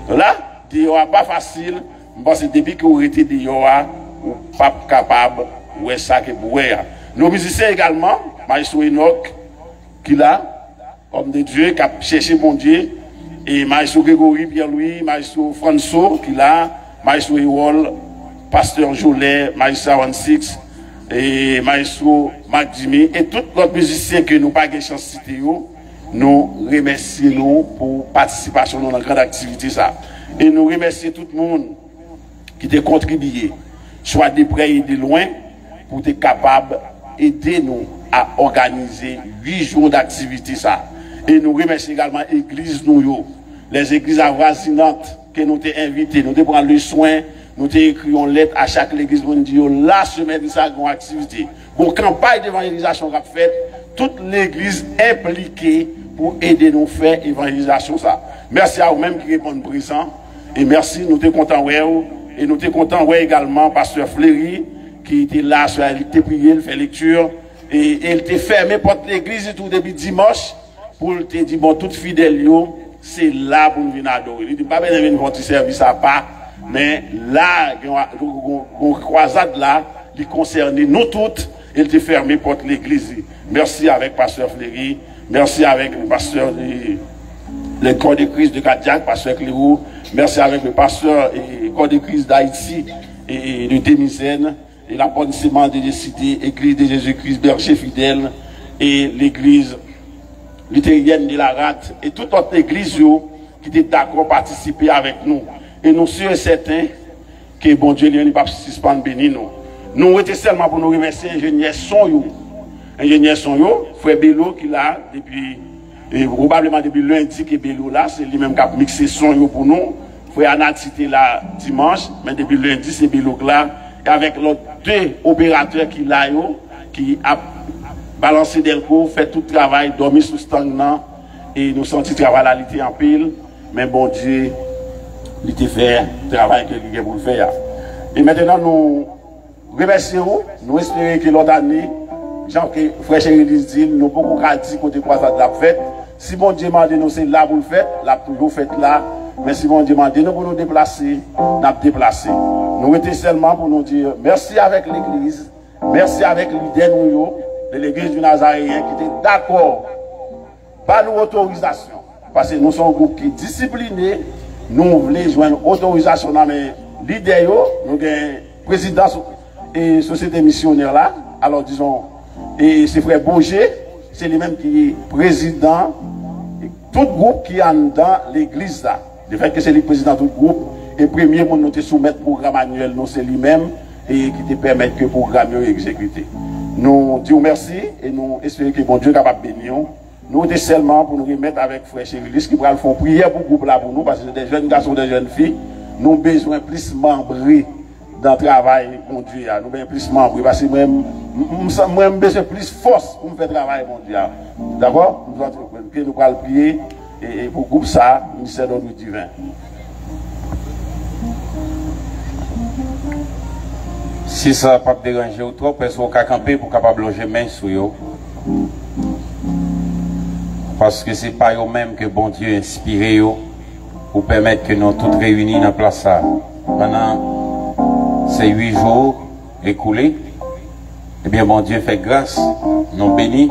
La, deyò a pa fasil, m panse depi ke w rete deyò a, ou p ap kapab wè sa ke pou wè a. Nou mizisyen egalman, Maestro Enoch, ki la, homme de Dieu, k ap chèche Bondye, e Maestro Gregory Pierre-Louis, Maestro Franso, ki la, Maestro Erol, Pastè Jolè, Majistra One Six, e Maestro Marc Jimmy, e tout lòt mizisyen ke nou pa gen chans site yo, nou remèsye nou pou patisipasyon nou nan grand aktivite sa. E nou remèsye tout moun ki te kontribiye, swa de prè e de lwen, pou te kapab ede nou a òganize uit jou daktivite sa. E nou remèsye egalman egliz nou yo, les églises avoisinantes ke nou te envite, nou te pran le swen, nou te ekri yon lèt a chak legliz pou nou di yo la semèn sa gen yon aktivite. Gon kanpay devanjelizasyon k ap fèt, tout legliz enplike pou ede nou fè evanjelizasyon sa. Mèsi a ou menm ki reponn prezan, e mèsi, nou te kontan wè w, e nou te kontan wè egalman pastè Fleury, ki te la, sè a, li te priye, l fè lekti, e, e l te fèmen pòt legliz li tou depi dimanch, pou l te di, bon, tout fidèl yo, se la pou n vin adore. Li di, m pa bezwen vin fè yon ti sèvis apa, men la, gen yon, yon, yon, yon krwazad la, li konsène nou tout, e l te fèmen pòt legliz li. Mèsi avèk pastè Fleury, mèsi avèk pastè de, le Corps de Christ de Cadillac, pastè Cléro, mèsi avèk le pasteur e Corps de Christ d'Haïti e, e de Demizèn, e la Bonne Semaine de Cité, Église de Jésus-Christ Berger Fidèle, e legliz Luthérienne de la Rade, e tout lòt legliz yo ki te dakò patisipe avèk nou. E nou si e sèten ke Bondye li menm li p ap sispann beni nou. Nou rete sèlman pou nou remèsye enjenyè son yo. Enjenyè son yo, frè Belo ki la depi, e pwobableman depi lendi ke Belo la, se li menm k ap mikse son yo pou nou. Frè Anati te la dimanch, men depi lendi se Belo k la. E avèk lòt de operatè ki la yo, ki ap balanse dèlko, fè tout travay, dòmi sou stang nan, e nou santi travay la li te anpil, men Bondye, li te fè travay ke li gen pou l fè a. E mentenan nou remèsye w, nou espere ke lòt ane, jan ke frè Cherilis di l, nou poko ka di kote kwazad la ap fèt. Si Bondye mande nou se la pou l fèt, l ap toujou fèt la. Men si Bondye mande nou pou nou deplase, n ap deplase. Nou rete sèlman pou nou di mèsi avèk legliz, mèsi avèk lidè nou yo, de l'église du Nazaréen, ki te dakò ba nou otorizasyon. Paske nou se yon gwoup ki disipline, nou vle jwenn otorizasyon nan men lidè yo, nou gen prezidan so-, e sosyete misyonè la, alò dizon, e se frè Boje, se li menm ki prezidan tout gwoup ki anndan legliz la. Lefètke se li k prezidan tout gwoup, e premye moun nou te soumèt pwogram anyèl nou, se li menm, e ki te pèmèt ke pwogram yo egzekite. Nou di w mèsi, e nou espere ke Bondye kapab beni w. Nou rete sèlman pou nou remèt avèk frè Cherilis ki pral fè yon priyè pou gwoup la pou nou, paske se de jèn gason, de jèn fi, nou bezwen plis manbre nan travay Bondye a. Nou bezwen plis manbre, paske mwen, m, m, m, mwen, m bezwen plis fòs pou m fè travay Bondye a. Dakò? Nou santi ke nou pral priye e, e pou gwoup sa, Ministè Dòdri Diven. Si sa p ap deranje w twòp, èske w ka kanpe pou w kapab lonje men sou yo? Paske se pa yo menm ke Bondye enspire yo pou pèmèt ke nou tout reyini nan plas sa a. Pandan se uit jou ekoule, ebyen, Bondye fè gras, nou beni,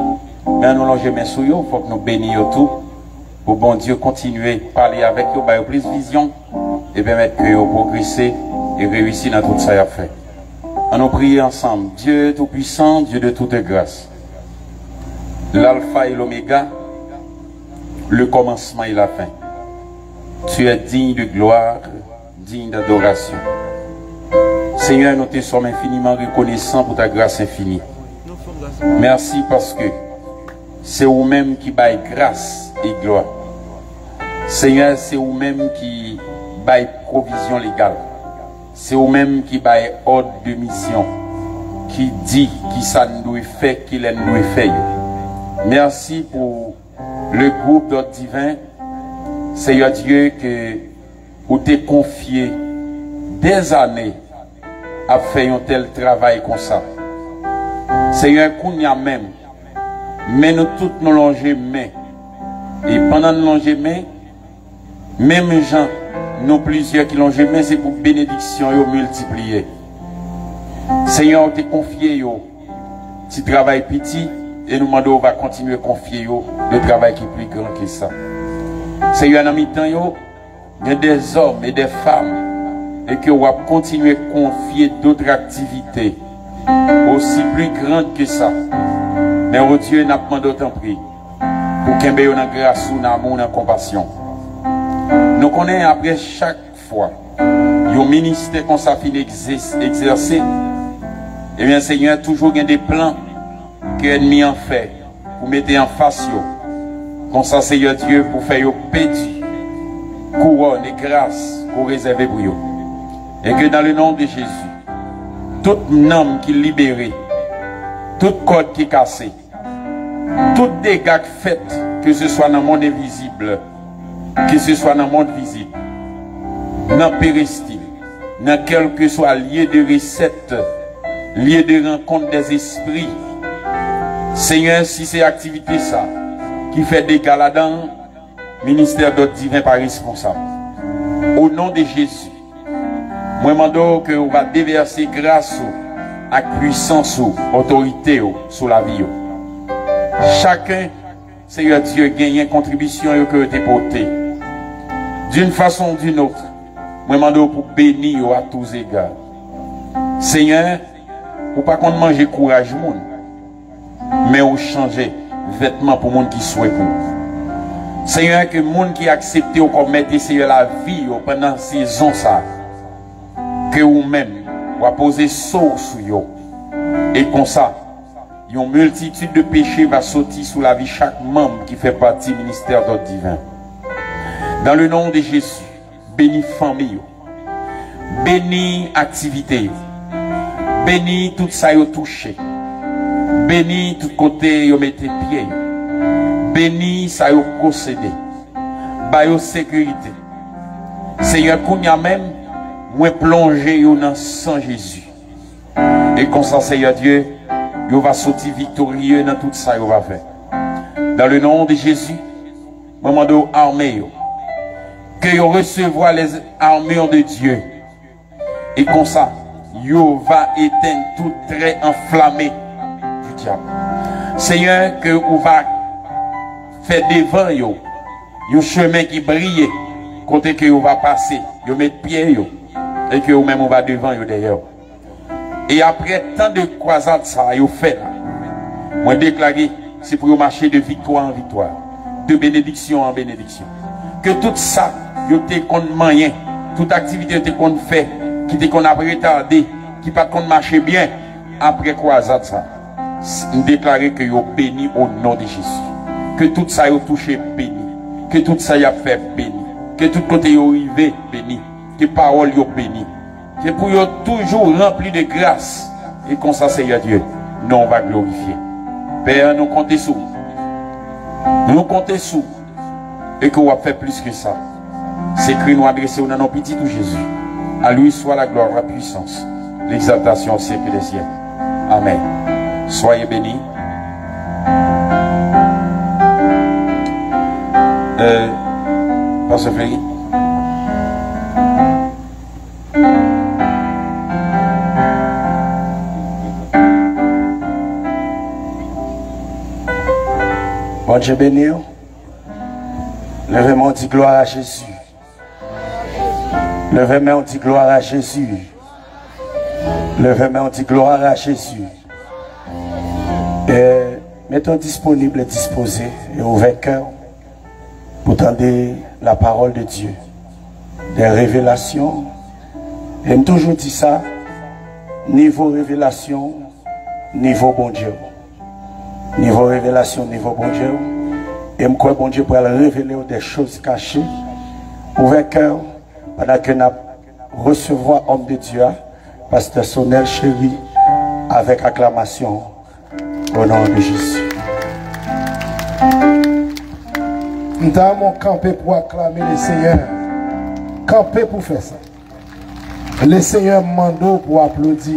men an nou lonje men sou yo, fòk nou beni yo tou, pou Bondye kontinye pale avèk yo, ba yo plis vizyon, e pèmèt ke yo pwogrese e reyisi nan tout sa y ap fè. An nou priye ansanm. Dieu tout-puissant, Dieu de toute grâce, l'alpha et l'oméga, le commencement et la fin. Tu es digne de gloire, digne d'adoration. Seigneur, nous te sommes infiniment reconnaissants pour ta grâce infinie. Merci parce que Se ou menm ki bay gras e glwa. Senyè, se ou menm ki bay pwovizyon legal. Se ou menm ki bay òd de misyon, ki di kisa n dwe fè, kilè n dwe fè yo. Mèsi pou le groupe d'ordre divin, Seyè Dye, ke ou te konfye dèzane ap fè yon tèl travay konsa. Seyè, kounye a menm, men nou tout nou lonje men. E pandan n lonje men, menm jan nou plizyè ki lonje men, se pou benediksyon yo miltipliye. Seyè, ou te konfye yo ti travay piti, e nou mande w va kontinye konfye yo de travay ki pli gran ke sa. Seyè, nan mitan yo, gen dè zòm e dè fam, e ke w ap kontinye konfye dòt aktivite osi pli gran ke sa. Men, o Dye, n ap mande w, tanpri, pou kenbe yo nan gras ou, nan amou, nan konpasyon. Nou konnen apre chak fwa yon ministè konsa fin egzè-, egzèse, ebyen, Senyè, toujou gen de plan ke ènmi an fè pou mete anfas yo. Konsa, Seyè Dye, pou fè yo pèdi kouwòn e gras ke w rezève pou yo. E ke dans le nom de Jésus, tout nanm ki libere, tout kòd ki kase, tout dega k fèt, ke se swa nan mond envizib, ke se swa nan mond vizib, nan peristil, nan kèlkeswa lye de resèt, lye de rankont dèzespri. Senyè, si se aktivite sa ki fè dega ladan, ministè dòd diven pa responsab. O non de Jezi, mwen mande w ke w va devèse gras ou ak pwisans ou, otorite w sou lavi yo. Chaken, Seyè Dye, genyen kontribisyon yo ke yo te pote. D'une façon ou d'une autre, mwen mande w pou beni yo à tous égards. Senyè, ou pa konn manje kouraj moun, men ou chanje vètman pou moun ki swe pou ou. Senyè, ke moun ki aksepte w kòm Mèt e Seyè lavi yo pandan sezon sa, ke ou menm, w a poze so w sou yo. E konsa, yon miltitid de peche va soti sou lavi chak manm ki fè pati ministè dòd diven. Dans le nom de Jésus, beni fanmi yo. Beni aktivite yo. Beni tout sa yo touche. Beni tout kote yo mete pye yo. Beni sa yo posede. Ba yo sekirite. Senyè, kounye a menm, mwen plonje yo nan san Jezi. E konsa, Seyè Dye, yo va soti viktorye nan tout sa yo va fè. Dans le nom de Jésus, mwen mande w ame yo. Ke yo resevwa les armures de Dieu. E konsa, yo va etenn tout trè anflame du diable. Senyè, ke ou va fè devan yo yon chemen ki briye, kote ke yo va pase, yo met pye yo, e ke ou menm ou va devan yo, dèyè yo. E apre tan de kwazad sa a yo fè la, mwen deklare se pou yo mache de viktwa an viktwa, de benediksyon an benediksyon. Ke tout sa yo te konn manyen, tout aktivite yo te konn fè, ki te konn ap retade, ki pa t konn mache byen, apre kwazad sa, m deklare ke yo beni o non de Jezi. Ke tout sa yo touche beni. Ke tout sa y ap fè beni. Ke tout kote yo rive beni. Ke pawòl yo beni. Ke pou yo toujou ranpli de gras. E konsa, Seyè Dye, non w va glorifye. Pè, nou konte sou ou. Nou konte sou ou. E ke w ap fè plis ke sa. Se kri nou adrese w nan non pitit ou Jezi. A lui soit la gloire, la puissance, l'exaltation au siècle des siècles. Amen. Soyez bénis. Euh, Pasteur Fleuri. Bondye beni w. Leve men w, di glwa a Jezi. Leve men w, di glwa a Jezi. Leve men w, di glwa a Jezi. E mete w disponib e dispoze e ouvè kè w pou tande la parole de Dieu, des révélations. E m toujou di sa, nivo revelasyon, nivo Bondye w. Nivo revelasyon, nivo Bondye w. E m kwè Bondye pral revele w des choses cachées. Ouvè kè w pandan ke n ap resevwa òm de Dye a, pastè Sonel Chéry, avèk aklamasyon, au nom de Jésus. M ta renmen w kanpe pou aklame Lesenyè. Kanpe pou fè sa. Lesenyè mande w pou aplodi.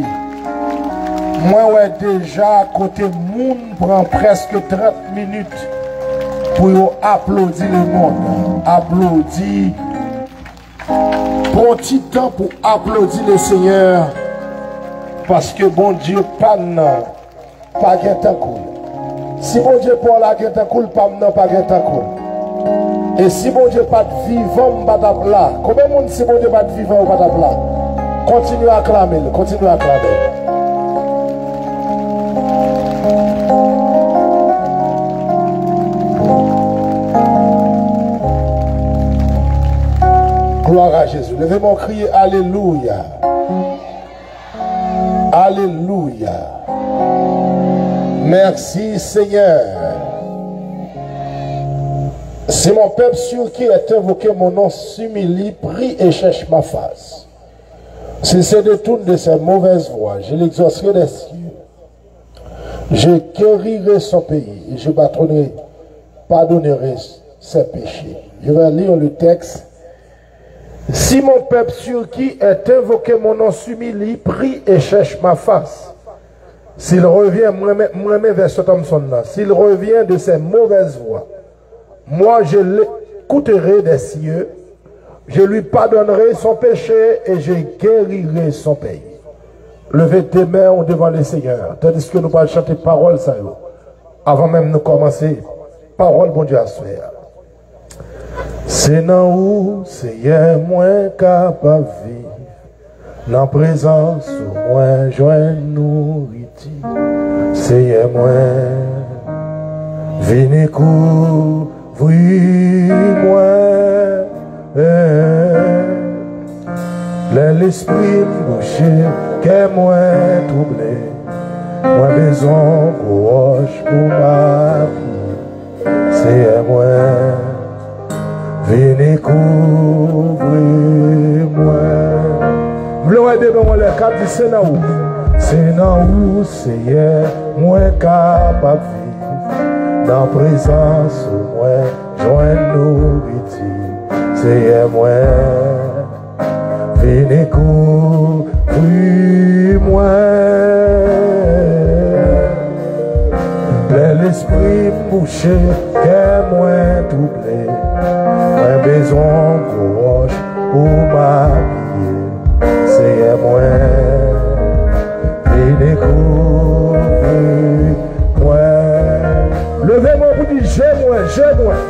Mwen wè deja kote moun pran prèske trant minit pou yo aplodi lemonn. Aplodi. Pran ti tan pou aplodi Lesenyè, paske Bondye pa n nan pa gen tankou l. Si Bondye pa w la gen tankou l, pa m nan pa gen tankou l. E si Bondye pa t vivan, m pa t ap la. Konbyen moun, si Bondye pa t vivan, yo pa t ap la? Kontinye aklame l, kontinye aklame l. Glwa a Jezi. Leve men w, kriye alelouya. Alléluia. Merci Seigneur. Si mon peuple sur qui est invoqué mon nom s'humilie, prie et cherche ma face, s'il se détourne de ses mauvaises voies, je l'exaucerai des cieux. Je guérirai son pays et je pardonnerai, pardonnerai ses péchés. Je vais lire le texte. Si mon peuple sur qui est invoqué mon nom s'humilie, prie et cherche ma face. S'il revient, mwen renmen, mwen renmen vèsè Thompson nan. S'il revient de ses mauvaises voies, moi je l'écouterai des cieux, je lui pardonnerai son péché et je guérirai son pays. Leve de men w devan Lesenyè, tandiske nou pral chante pawòl sa yo. Avan menm nou kòmanse pawòl Bondye aswè a. Se nan ou, Seyè, mwen kapab viv. Nan prezans ou, mwen jwenn nouriti. Seyè, mwen vini kouvri mwen. Lè lespri m bouche, kè mwen twouble, mwen bezwen gwo wòch pou m apiye. Seyè, mwen vini kouvri mwen. M vle wè de men w anlè k ap di, se nan ou. Se nan ou, Seyè, mwen kapab viv. Nan prezans ou, mwen jwenn nouriti. Seyè, mwen vini kouvri mwen. Lè lespri m bouche, kè mwen twouble, mwen bezwen gwo wòch pou m apiye. Seyè, mwen vini kouvri mwen. Leve men w pou di, je mwen, je mwen.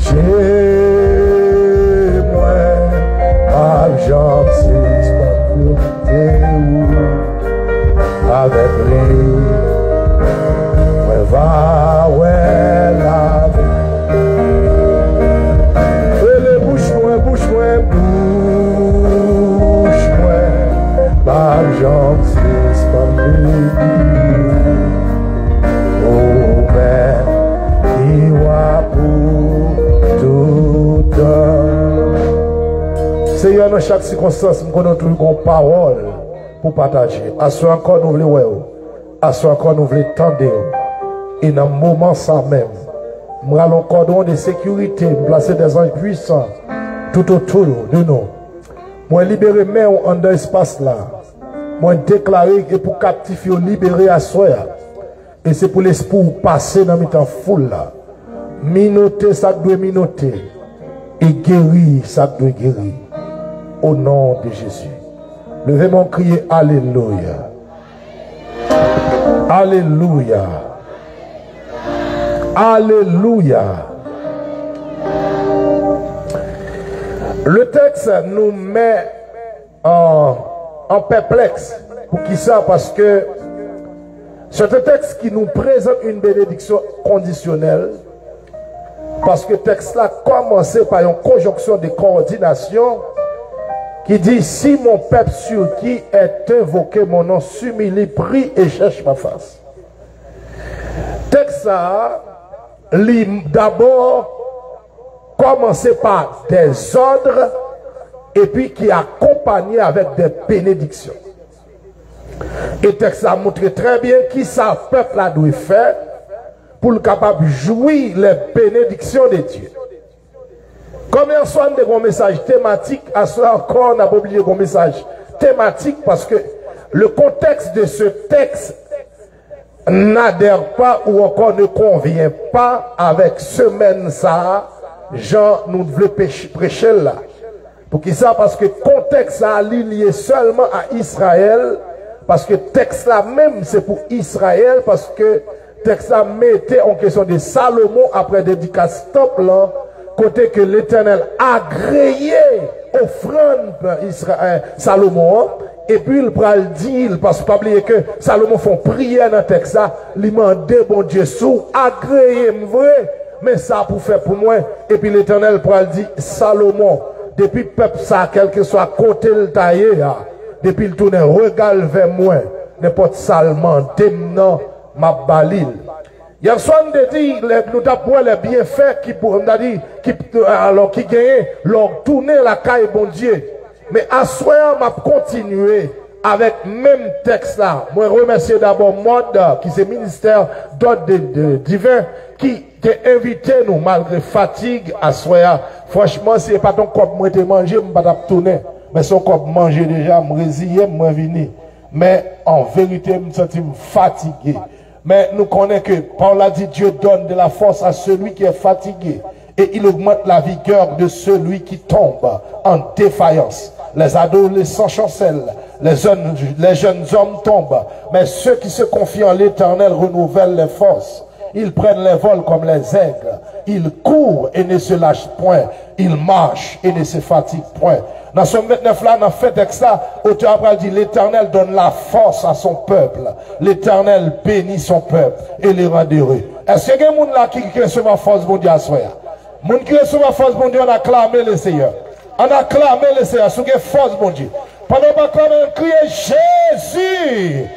Je mwen p ap janm sispann louwe ou. Avèk li, mwen va wè lavi. Rele bouch mwen, bouch mwen, bouch mwen p ap janm sispann beni ou. Ou menm ki wa pou tout tan. Seyè, nan chak sikonstans, m konnen w toujou gon pawòl pou pataje. Aswè ankò, nou vle wè w. Aswè ankò, nou vle tande w. E nan moman sa menm, m rale yon kòdon de sekirite, m plase dè zanj pwisan toutotou de nou. Mwen libere men w anndan espas la. Mwen deklare e pou kaptif yo libere aswè a. E se pou lespri w pase nan mitan foul la. Minote sa k dwe minote. E geri sa k dwe geri. O non de Jezi. Leve men w, kriye alelouya. Alelouya. Alelouya. Le texte nous met en, en perplexe. Poukisa? Paske c'est un texte qui nous présente une bénédiction conditionnelle. Paske tèks la kòmanse pa yon konjonksyon de kowòdinasyon ki di, si mon peuple sur qui est invoqué mon nom s'humilie, prie et cherche ma face. Tè, sa a, li dabò kòmanse pa dèzòd epi ki akonpanye avèk de benediksyon. E tèks la montre trè byen ki sa pèp la dwe fè pou l kapab jwi les bénédictions de Dieu. Kòm yèswa n te gen yon mesaj tematik, aswè ankò n ap oblije gen yon mesaj tematik paske le contexte de ce texte n'adhère pas ou encore ne convient pas avec semaine sa a, jan nou vle preche l la. Poukisa? Paske kontèks sa a li lye sèlman a Izrayèl, paske tèks la menm se pou Izrayèl, paske tèks la mete an kesyon de Salomon apre dedikas tanp lan, kote ke Letènèl agreye ofrann Izra- eh, Salomon an, epi l pral di l, paske pa bliye ke Salomon fè yon priyè nan tèks la, li mande Bondye, si w agreye m vre, men sa pou fè pou mwen. Epi Letènèl pral di Salomon, depi pèp sa, kèlkeswa kote l ta ye a, depi l tounen rega l vè mwen, nenpòt sa l mande m nan, m ap ba li l. Yèswa n te di lè nou t ap wè lè byenfè ki pou, n ta di, ki, alò, ki genyen lè w tounen lakay Bondye. Men aswè a, m ap kontinye avèk menm tèks la. Mwen remèsye dabò Mòd, ki se ministè dòd de, de, diven, ki te envite nou malgre fatig aswè a. Franchman, si se pa t yon kòb mwen te manje, m pa t ap tounen. Men se yon kòb manje deja, m reziye m, mwen vini. Men an verite, m santi m fatige. Men nou konnen ke pawòl la di, Dieu donne de la force à celui qui est fatigué et il augmente la vigueur de celui qui tombe en défaillance. Les adolescents chancellent, les jeunes, les jeunes hommes tombent, mais ceux qui se confient en l'Éternel renouvellent les forces. Ils prennent les vols comme les aigles. Ils courent et ne se lâchent point. Ils marchent et ne se fatiguent point. Nan Sòm vennèf la, nan fen tèks la, otè a pral di, L'Éternel donne la force à son peuple. L'Éternel bénit son peuple et le rend heureux. Èske gen moun la ki, ki resevwa fòs Bondye aswè a? Moun ki resevwa fòs Bondye, ann aklame le Seyè. Ann aklame le Seyè. Si w gen fòs Bondye. Pandan w ap aklame, kriye Jezi!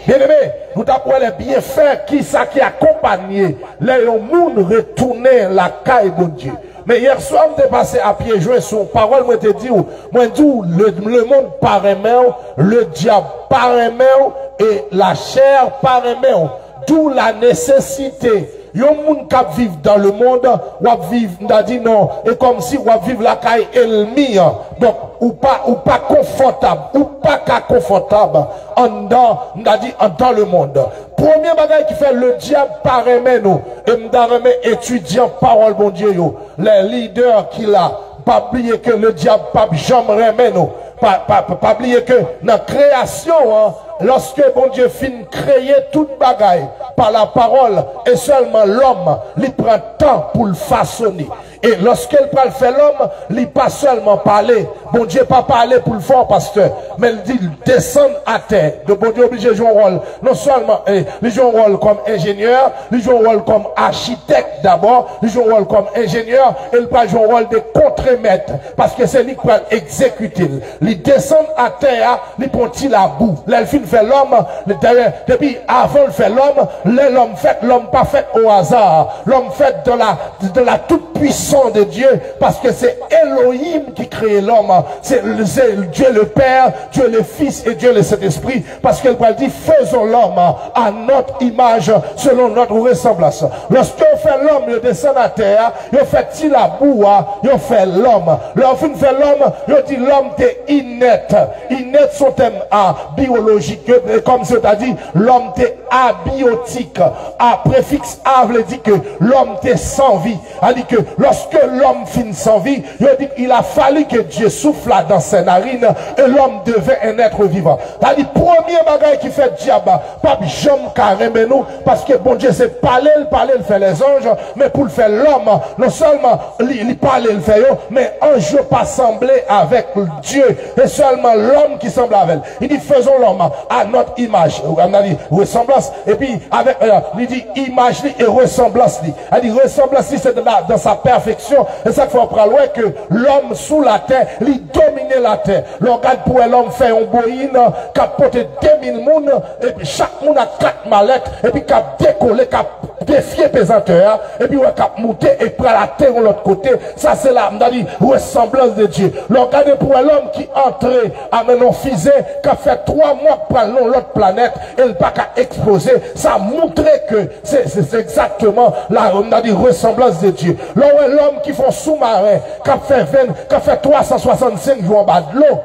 Byeneme, nou t ap wè lè byenfè, ki sa ki akonpanye lè yon moun retounen lakay Bondye. Men yèswa, m te pase a pye jwen sou yon pawòl mwen te di w. Mwen di w, le, le monde pa renmen w, le dyab pa renmen w, e lachè pa renmen w. D'où la nécessité. Yon moun k ap viv dans le monde, w ap viv, m ta di non, e kòmsi w ap viv lakay ènmi an. Donk, ou pa, ou pa konfòtab, ou pa ka konfòtab anndan, m ta di, anndan le monde. Premye bagay ki fè le dyab pa renmen nou, e m ta renmen etidyan pawòl Bondye yo, lè lidè ki la, pa bliye ke le dyab p ap janm renmen nou. Pa, pa, pa, pa bliye ke nan kreyasyon an, lòske Bondye fin kreye tout bagay pa la pawòl e sèlman lòm, li pran tan pou l fasone. E lòske l pral fè lòm, li pa sèlman pale. Bondye pa pale pou l fè w pastè, men l di l desann atè. Donk Bondye oblije jwe yon wòl, non sèlman, eh, li jwe yon wòl kòm enjenyè, li jwe yon wòl kòm achitèk dabò, li jwe yon wòl kòm enjenyè, e l pral jwe yon wòl de kontremèt, paske se li k pral egzekite l. Li desann atè a, li pran ti labou. Lè l fin fè lòm, li, dayè, depi avan l fè lòm, lè lòm fèt, lòm pa fèt o aza. Lòm fèt dans la, dans la toute puissance de Dieu, paske se Elohim ki kreye lòm. Se, se Dieu le Père, Dieu le Fils et Dieu le Saint-Esprit. Paske l pral di, faisons l'homme à notre image, selon notre ressemblance. Lòske yo fè lòm, yo desann atè a, yo fè ti labou a, yo fè lòm. Lè yo fin fè lòm, yo di lòm te inèt. Inèt se yon tèm a, biyolojik, yo, e kòmsi yo ta di lòm te abiyotik. A, prefiks a vle di ke lòm te san vi. Sa di ke lòske lòm fin san vi, yo di, il a fallu que Dieu souffla dans ses narines et l'homme devint un être vivant. Sa di, premye bagay ki fè dyab p ap janm ka renmen nou, paske Bondye se pale l, pale l fè lèzanj, men pou l fè lòm, non sèlman li, li pale l fè yo, men anj yo pa sanble avèk Dye, se sèlman lòm ki sanble avè l. Li di, faisons l'homme à notre image, à notre ressemblance, epi avèk, euh, li di, imaj li e resanblans li. Sa di, resanblans li, se dans la, dans sa pèfeksyon. E sa k fè w pral wè ke lòm sou latè, li domine latè. Lè w gad pou wè lòm fè yon boyin k ap pote de mil moun, epi chak moun ak kat malèt, epi k ap dekole, k ap defye pezantè a, epi wè k ap moute e pral ateri yon lòt kote. Sa se la, m ta di, resanblans de Dye. Lè w gade pou wè lòm ki antre a nan yon fize k ap fè twa mwa k pral nan yon lòt planèt e l pa ka eksploze, sa moutre ke se, se, se egzakteman la, m ta di, resanblans de Dye. Lè w wè lòm ki fè yon soumaren k ap fè ven, k ap fè twa san swasannsenk jou anba dlo,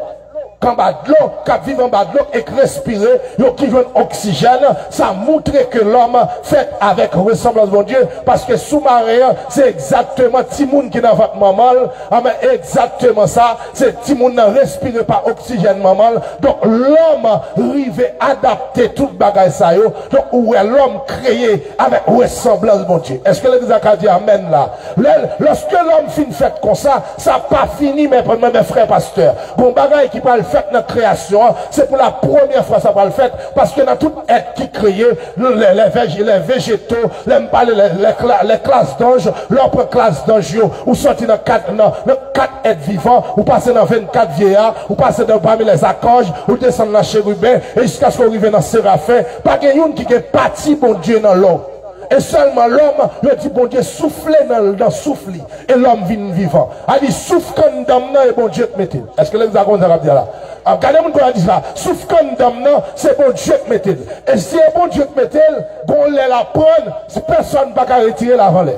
k anba dlo, k ap viv anba dlo e k respire, yo ki jwenn oksijèn, sa moutre ke lòm fèt avèk resanblans Bondye, paske soumaren an, se egzakteman timoun ki nan vant manman l, anben egzakteman sa, se timoun nan respire pa oksijèn manman l. Donk, lòm rive adapte tout bagay sa yo. Donk, ou wè lòm kreye avèk resanblans Bondye. Èske legliz la ka di amèn la? Lè, lòske lòm fin fèt konsa, sa pa fini, men, men, men frè pastè. Gon bagay ki pral fèt nan kreyasyon an, se pou la premyè fwa sa pral fèt, paske nan tout èt ki kreye, lè, lè vèj-, lè vejeto, lè m pale, lè, lè kla-, lè klas danj, lè w pran klas danj yo, ou sòti nan kat, nan, nan kat èt vivan, ou pase nan vennkat vyeya, ou pase nan pami lèzakanj, ou desann nan cheriben, e jiskaske w rive nan serafen, pa gen youn ki gen pati Bondye nan lòm. E sèlman lòm, yo di Bondye soufle nan, nan souf li, e lòm vin vivan. A di, souf kanndam nan e Bondye k mete l. Èske legliz la konprann sa k ap di a la? A, gade moun k ap di sa. Souf kanndam nan, se Bondye k mete l. E si e Bondye k mete l, gon lè l ap pran, si pèsòn pa ka retire l avan lè.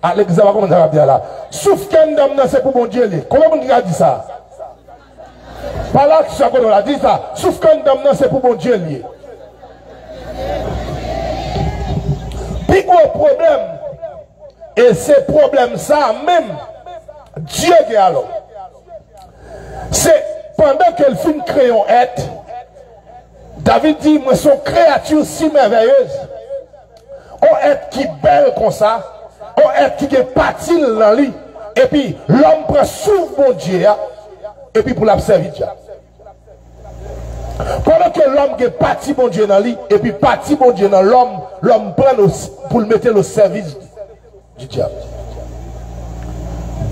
A, legliz la pa konprann sa k ap di a la. Souf kanndam nan, se pou Bondye li ye. Konbyen moun ki ka di sa? Pale ak sa kote w la, di sa, souf kanndam nan se pou Bondye l ye. Pi gwo pwoblèm, e se pwoblèm sa a menm Dye gen a lòm. Se pandan ke l fin kreye yon èt, David di, mwen se yon kreyati si mèvèyez. On èt ki bèl konsa, on èt ki gen pati l nan li, epi lòm pran souf Bondye a, epi pou l ap sèvi dyab. Pandan ke lòm gen pati Bondye nan li, epi pati Bondye nan lòm, lòm pran l o-, pou l mete l o sèvis di dyab.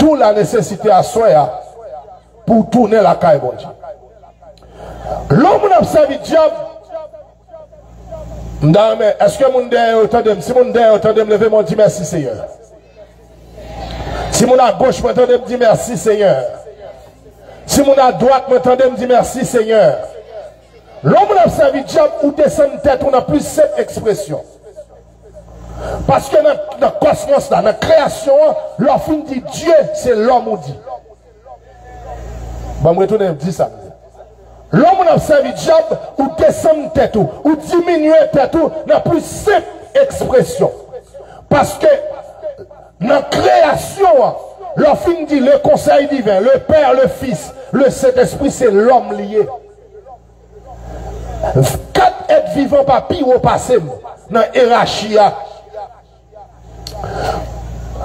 D'où la nesesite aswè a pou w tounen lakay Bondye. Lè yon moun ap sèvi dyab, m ta renmen, èske moun dèyè yo tande m? Si moun dèyè yo tande m, leve men w, di, mèsi, Senyè. Si moun agoch mwen tande m, di, mèsi, Senyè. Si moun adwat mwen tande m, di, mèsi, Senyè. Lè yon moun ap sèvi dyab, ou desann tèt ou nan pli senp ekspresyon. Paske nan, nan kòsmòs la, nan kreyasyon an, lè w fin di Dye, se lòm ou di. Ban m retounen di sa m di. Lè yon moun ap sèvi dyab, ou desann tèt ou, ou diminye tèt ou nan pli senp ekspresyon. Paske nan kreyasyon an, lè w fin di le Conseil divin, le Père, le Fils, le Saint-Esprit, se lòm li ye. Kat èt vivan pa pi wo pase m nan yerachi a.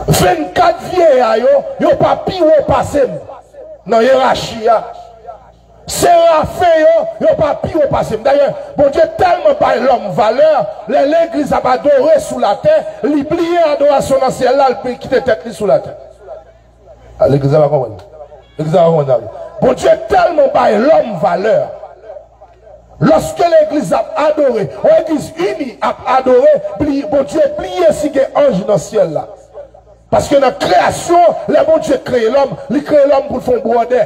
Vennkat vyeya yo, yo pa pi wo pase m nan yerachi a. Serafen yo, yo pa pi wo pase m. Dayè, Bondye tèlman bay lòm valè, lè legliz ap adore sou latè, li bliye adorasyon nan syèl la, li kite tèt li sou latè. A, legliz la pa konprann. Legliz la pa konprann sa vle. Bondye tèlman bay lòm valè. Lòske legliz ap adore, yon legliz ini ap adore, bli-, Bondye bliye si gen anj nan syèl la. Paske nan kreyasyon, lè Bondye kreye lòm, li kreye lòm pou l fè yon bwòdè.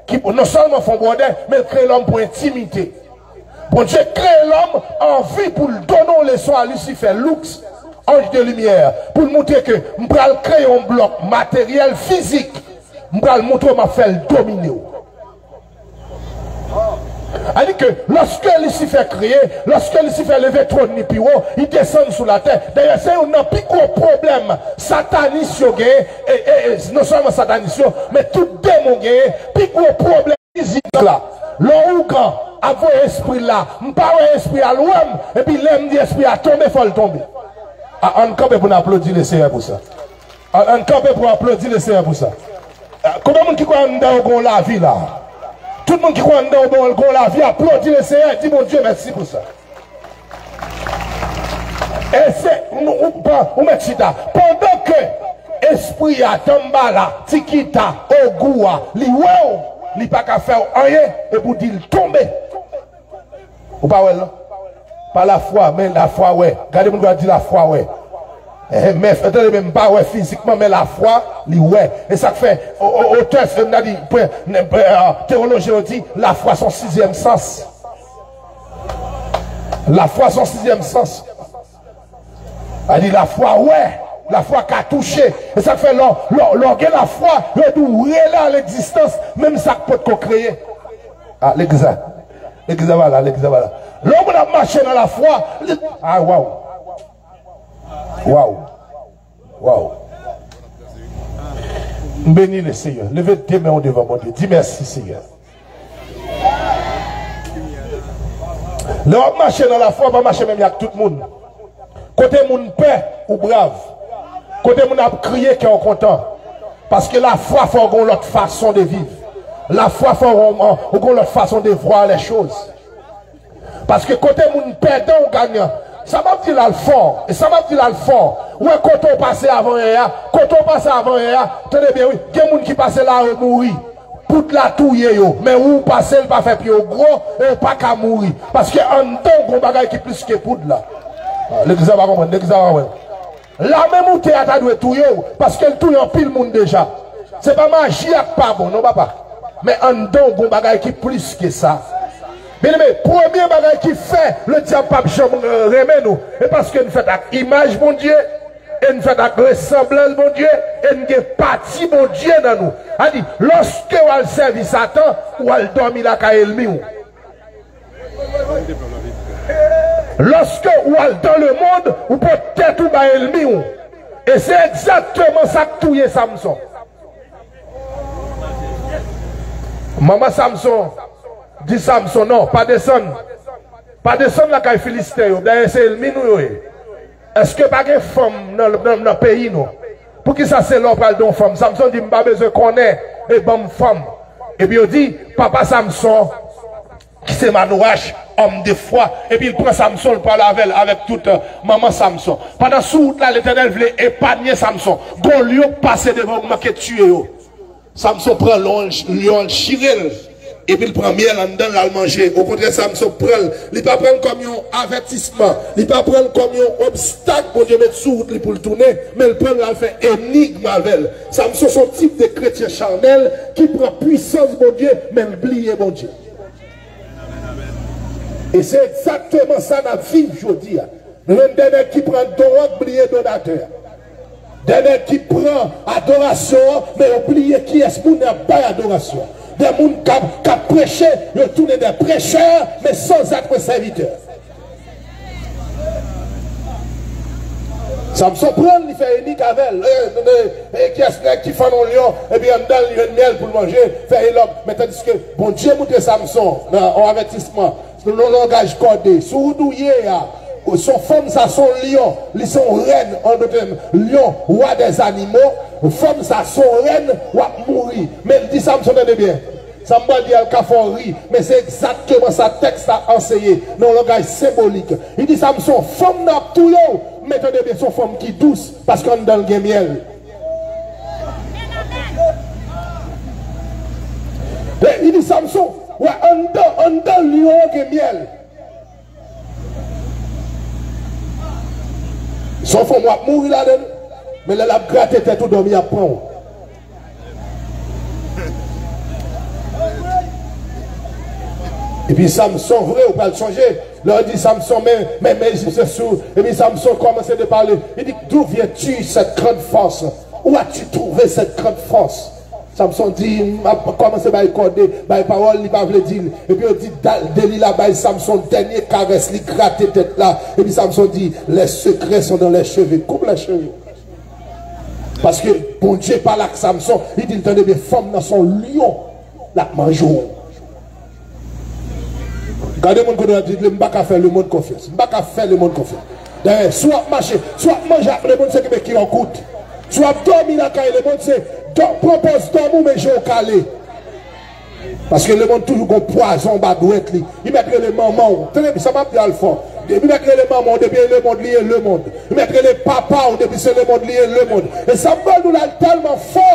Ki pou, non sèlman fè yon bwòdè, men l kreye lòm pou entimite. Bondye kreye lòm an vi pou l donnen yon leson a Lisifè, Lux, anj de limyè, pou l moutre ke m pral kreye yon blòk materyèl, fizik, m pral moutre w, m ap fè l domine w. Sa di ke lòske Lisifè kreye, lòske Lisifè leve twòn li pi wo, li desann sou latè. Dayè, se youn nan pi gwo pwoblèm satanis yo genyen, e, e, e, non sèlman satanis yo, men tout demon genyen, pi gwo pwoblèm fizik la. Lè yon ougan ap voye espri l la, m pa wè espri a l wè m, epi lè m di espri a tonbe, fò l tonbe. A, ann kanpe pou n aplodi Lesenyè pou sa. Ann, ann kanpe pou aplodi Lesenyè pou sa. Konbyen moun ki kwè anndan yo gon lavi la? Tout moun ki kwè anndan yo gon, gon lavi, aplodi Lesenyè, di Bondye mèsi pou sa. E se, ou, ou, ou mèt chita. Pandan ke Espri a, Danmbala, Tikita, Ogou a, li wè w, li pa ka fè w anyen, epi w di l tonbe. Ou pa wè l non? Pa lafwa, men lafwa wè. Gade moun ki di lafwa wè. Eh, men, tande, men m pa wè fizikman, men lafwa, li wè. E sa k fè, o-, o-, otè, m ta di, pre-, ne-, pre-, ah, tewolojyen yo di, lafwa se yon sizyèm sans. Lafwa se yon sizyèm sans. A di lafwa wè, lafwa ka touche. E sa k fè lè, lè, lè w gen lafwa, yo di w rele a legzistans, menm sa k potko kreye. Ah, legliz la, legliz la pa la, legliz la pa la. Lè yon moun ap mache nan lafwa, li, ah, waw. Waw. Waw. M beni le Seyè. Leve de men w devan Bondye. Di mèsi, Seyè. Lè w ap mache nan lafwa, w pa mache menm jan ak tout moun. Kote moun pè, ou brav. Kote moun ap kriye, kè w kontan. Paske lafwa fè w gen yon lòt fason de viv. Lafwa fè w gen yon lòt fason de voir les choses. Paske kote moun pèdan ou ganyan, sa m ap di la l fò, e sa m ap di la l fò. Ou wè kote w pase avanyè a, kote w pase avanyè a, tande byen wi, gen moun ki pase la yo mouri. Poud la touye yo, men ou pase l pa fè pye w gwo, e w pa ka mouri. Paske anndan w gon bagay ki plis ke poud la. Ah, legliz la pa konprann, legliz la pa konprann. Lame moute a ta dwe touye w, paske l touye anpil moun deja. Se pa maji a k pa bon, non, papa. Men anndan w gon bagay ki plis ke sa. Byeneme, premye bagay ki fè ledyab p ap janm, eh, renmen nou, e paske n fèt ak imaj Bondye, e n fèt ak resanblans Bondye, e n gen pati Bondye nan nou. A di, lòske w al sèvi Satan, w al dòmi lakay ènmi w. Lòske ou al dans le monde, ou pot tèt ou bay ènmi w. E se egzakteman sa k touye Samson. Manman Samson di Samson, "Non, pa desann. Pa desann lakay Filisten yo. Dayè, se ènmi nou yo ye. Èske pa gen fanm nan, nan, nan peyi nou? Poukisa se lè w pral gen yon fanm?" Samson di, "M pa bezwen konnen, e ban m fanm." Epi yo di, papa Samson, ki se Manouach, homme de foi, epi l pran Samson, l pral avè l, avèk tout, euh, manman Samson. Pandan sou wout la, Letènèl vle epanye Samson. Gon lyon k pase devan yo, manke tiye yo. Samson pran lyon, lyon an, l chire l, epi l pran myèl anndan l, l al manje. Okontrè, Samson pran l, li pa pran l kòm yon avètisman, li pa pran l kòm yon obstak Bondye met sou wout li pou l tounen, men l pran l, l al fè enigm avè l. Samson se yon tip de kretyen chanèl ki pran pwisans Bondye, men l bliye Bondye. E se egzakteman sa n ap viv jodi a. Nou jwenn de nèg ki pran don an k bliye donatè a. De nèg ki pran adorasyon an, men yo bliye kiyès moun y ap bay adorasyon an. De moun k ap, k ap preche, yo tounen de prechè, men sans èt sèvitè. Samson pran l, li fè enigm avè l. E, e, e, kiyès nèg ki fann yon lyon, epi anndan l, li jwenn myèl pou l manje, fè elòg. Men tandiske Bondye montre Samson nan yon avètisman, nan yon langaj kòde, sou wout ou ye a, se yon fanm sa, se yon lyon, li se yon rèn, an dòt tèm, lyon, wa dè zanimo, fanm sa, se yon rèn, w ap mouri. Men l di Samson, tande byen. Sa m pral di a, l ka fè w ri, men se egzakteman sa tèks la anseye, nan yon langaj senbolik. Li di Samson, fanm nan ap touye w, men tande byen, se yon fanm ki dous, paske anndan l gen myèl. E li di Samson, wè, anndan, anndan lyon an gen myèl. Se yon fanm w ap mouri ladan l, men lè l ap grate tèt ou, dòmi ap pran w. Epi Samson vre, ou pral sonje, lè yo di Samson, men, men, men Ejipsyen sou, epi Samson kòmanse de pale. Li di, d'où viens-tu cette grande force? Où as-tu trouvé cette grande force? Samson di, m ap kòmanse bay kòde, bay pawòl, li pa vle di l. Epi yo di, Da-, Delila bay Samson dènye karès, li grate tèt la. Epi Samson di, les secrets sont dans les cheveux. Coupe les cheveux. Paske Bondye pale ak Samson, li di l, tande byen, fanm nan se yon lyon, l ap manje w. Gade moun kote w ap di, m pa ka fè lemonn konfyans. M pa ka fè lemonn konfyans. Dayè, si w ap mache, si w ap manje ak lemonn, se kenbe kilangout. Si w ap dòmi lakay lemonn, se dò-, pran pòz dòmi w, men je w kale. Paske lemonn toujou gon pwazon anba dwèt li. Li mèt rele manman w. Tande sa m ap di a l fò. Depi mèt rele manman w, depi e lemonn li ye, lemonn. Mèt rele papa w, depi se lemonn li ye, lemonn. E sa m pral di w la, l tèlman fò.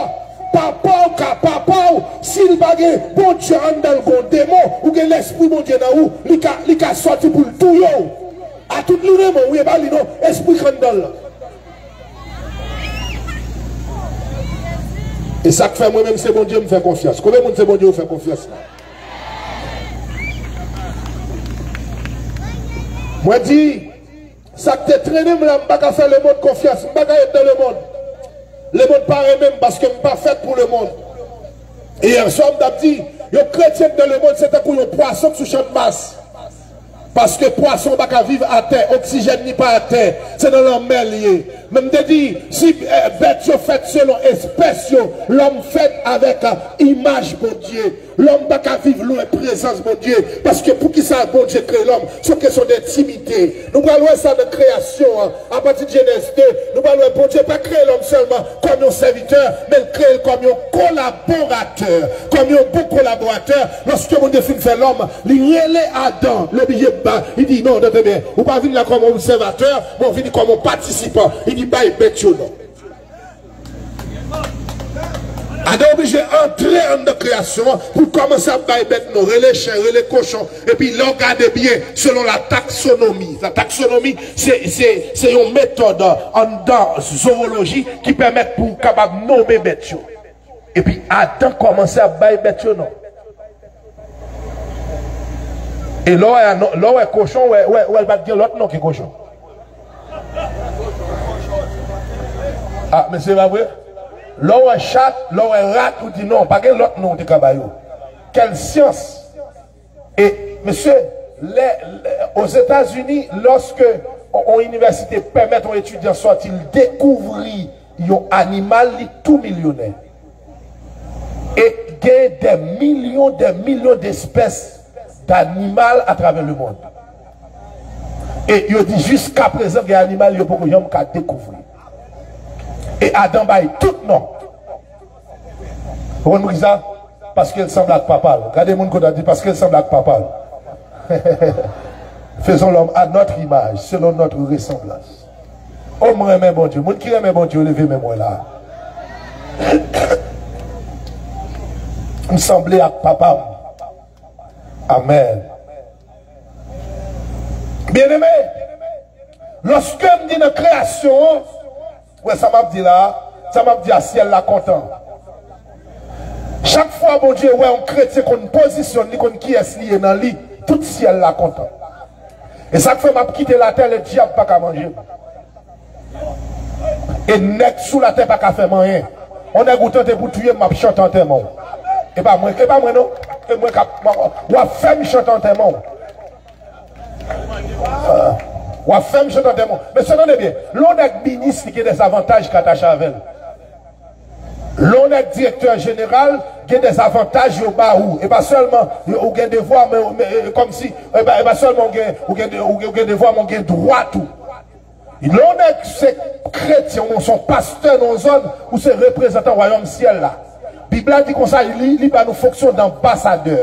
Papa w ka papa w, si l pa gen Bondye anndan l, gon demon, ou gen lèspri Bondye nan ou, li ka, li ka sòti pou l touye w. A tout li renmen w, wi, e pa li non, espri k anndan l lan. E sa k fè mwen menm se Bondye m fè konfyans. Konbyen moun se Bondye ou fè konfyans la? Mwen di, sa k te trennen m la, m pa ka fè lemonn konfyans, m pa ka ret nan lemonn. Lemonn pa renmen m paske m pa fèt pou lemonn. E yè swa m t ap di, yon kretyen k nan lemonn se tankou yon pwason k sou chanmas. Paske pwason pa ka viv atè, oksijèn li pa atè, se nan lanmè l ye. Men m te di, si eh, bèt yo fèt selon espès yo, lòm fèt avèk eh, imaj Bondye. Lòm pa ka viv lwen prezans Bondye. Paske poukisa Bondye kreye lòm? Se yon kesyon dentimite. Nou pral wè sa nan kreyasyon an. Apati de Jenèz de, nou pral wè Bondye pa kreye lòm sèlman kòm yon sèvitè, men l kreye l kòm yon kolaboratè, kòm yon bon kolaboratè. Lòske Bondye fin fè lòm, li rele Adan, li oblije ba, li di, "Non, tande byen, ou pa vin la kòm yon obsèvatè, men ou vini kòm yon patisipan." Li di, "Bay bèt yo non." Adan oblije antre anndan kreyasyon an pou l kòmanse ap bay bèt non, rele chen, rele kochon. Epi lè w gade byen, selon la taksonomi, la taksonomi, se, se, se yon metòd anndan zooloji ki pèmèt pou w kapab nonmen bèt yo. Epi Adan kòmanse ap bay bèt yo non. E lè w wè, lè w wè kochon, w wè, w wè, w wè l pa t gen lòt non ke kochon. Ah, mesye, pa vre? Lè w wè chat, lè w wè rat, ou di non, pa gen lòt non ou te ka ba yo. Kèl syans! E, mesye, lè, lè, Ozetazini, lòske on, on inivèsite pèmèt on etidyan sòti, l dekouvri yon animal, li tou milyonè. E gen dè milyon, dè milyon despès danimal atravè lemonn. E yo di jiska prezan gen animal yo poko janm ka dekouvri. E Adan bay tout non. Ou konn poukisa? Paske l sanble ak papa l. Gade moun kote a, di, "Paske l sanble ak papa l." Faisons l'homme à notre image, selon notre ressemblance. O, mwen renmen Bondye. Moun ki renmen Bondye, leve men mwen la. M sanble ak papa m. Amèn. Byeneme, lòske m di nan kreyasyon an, wè sa m ap di la a, sa m ap di a, syèl la kontan. Chak fwa Bondye wè yon kretyen konn pozisyon li, konn kiyès li ye nan li, tout syèl la kontan. E sa k fè m ap kite latè, le dyab pa ka manje m. E nèg sou latè pa ka fè m anyen. On nèg ou tante pou touye m, m ap chante antèman w. E pa mwen, e pa mwen non. E mwen k ap, w ap fè m chante antèman w. W ap fè m chante antèman w. Mesye, tande byen. Lè yon nèg minis, li gen dèzavantaj ki atache avè l. Lè yon nèg direktè jeneral, gen dèzavantaj yo ba ou. E pa sèlman yo, ou gen devwa, men, men, e, kòmsi, e pa, e pa sèlman ou gen, ou gen, ou gen, ou gen devwa, men ou gen dwa tou. Lè yon nèg se kretyen, ou se yon pastè nan yon zòn, ou se reprezantan wayòm syèl la. Bib la di konsa, li, li ba nou fonksyon danbasadè.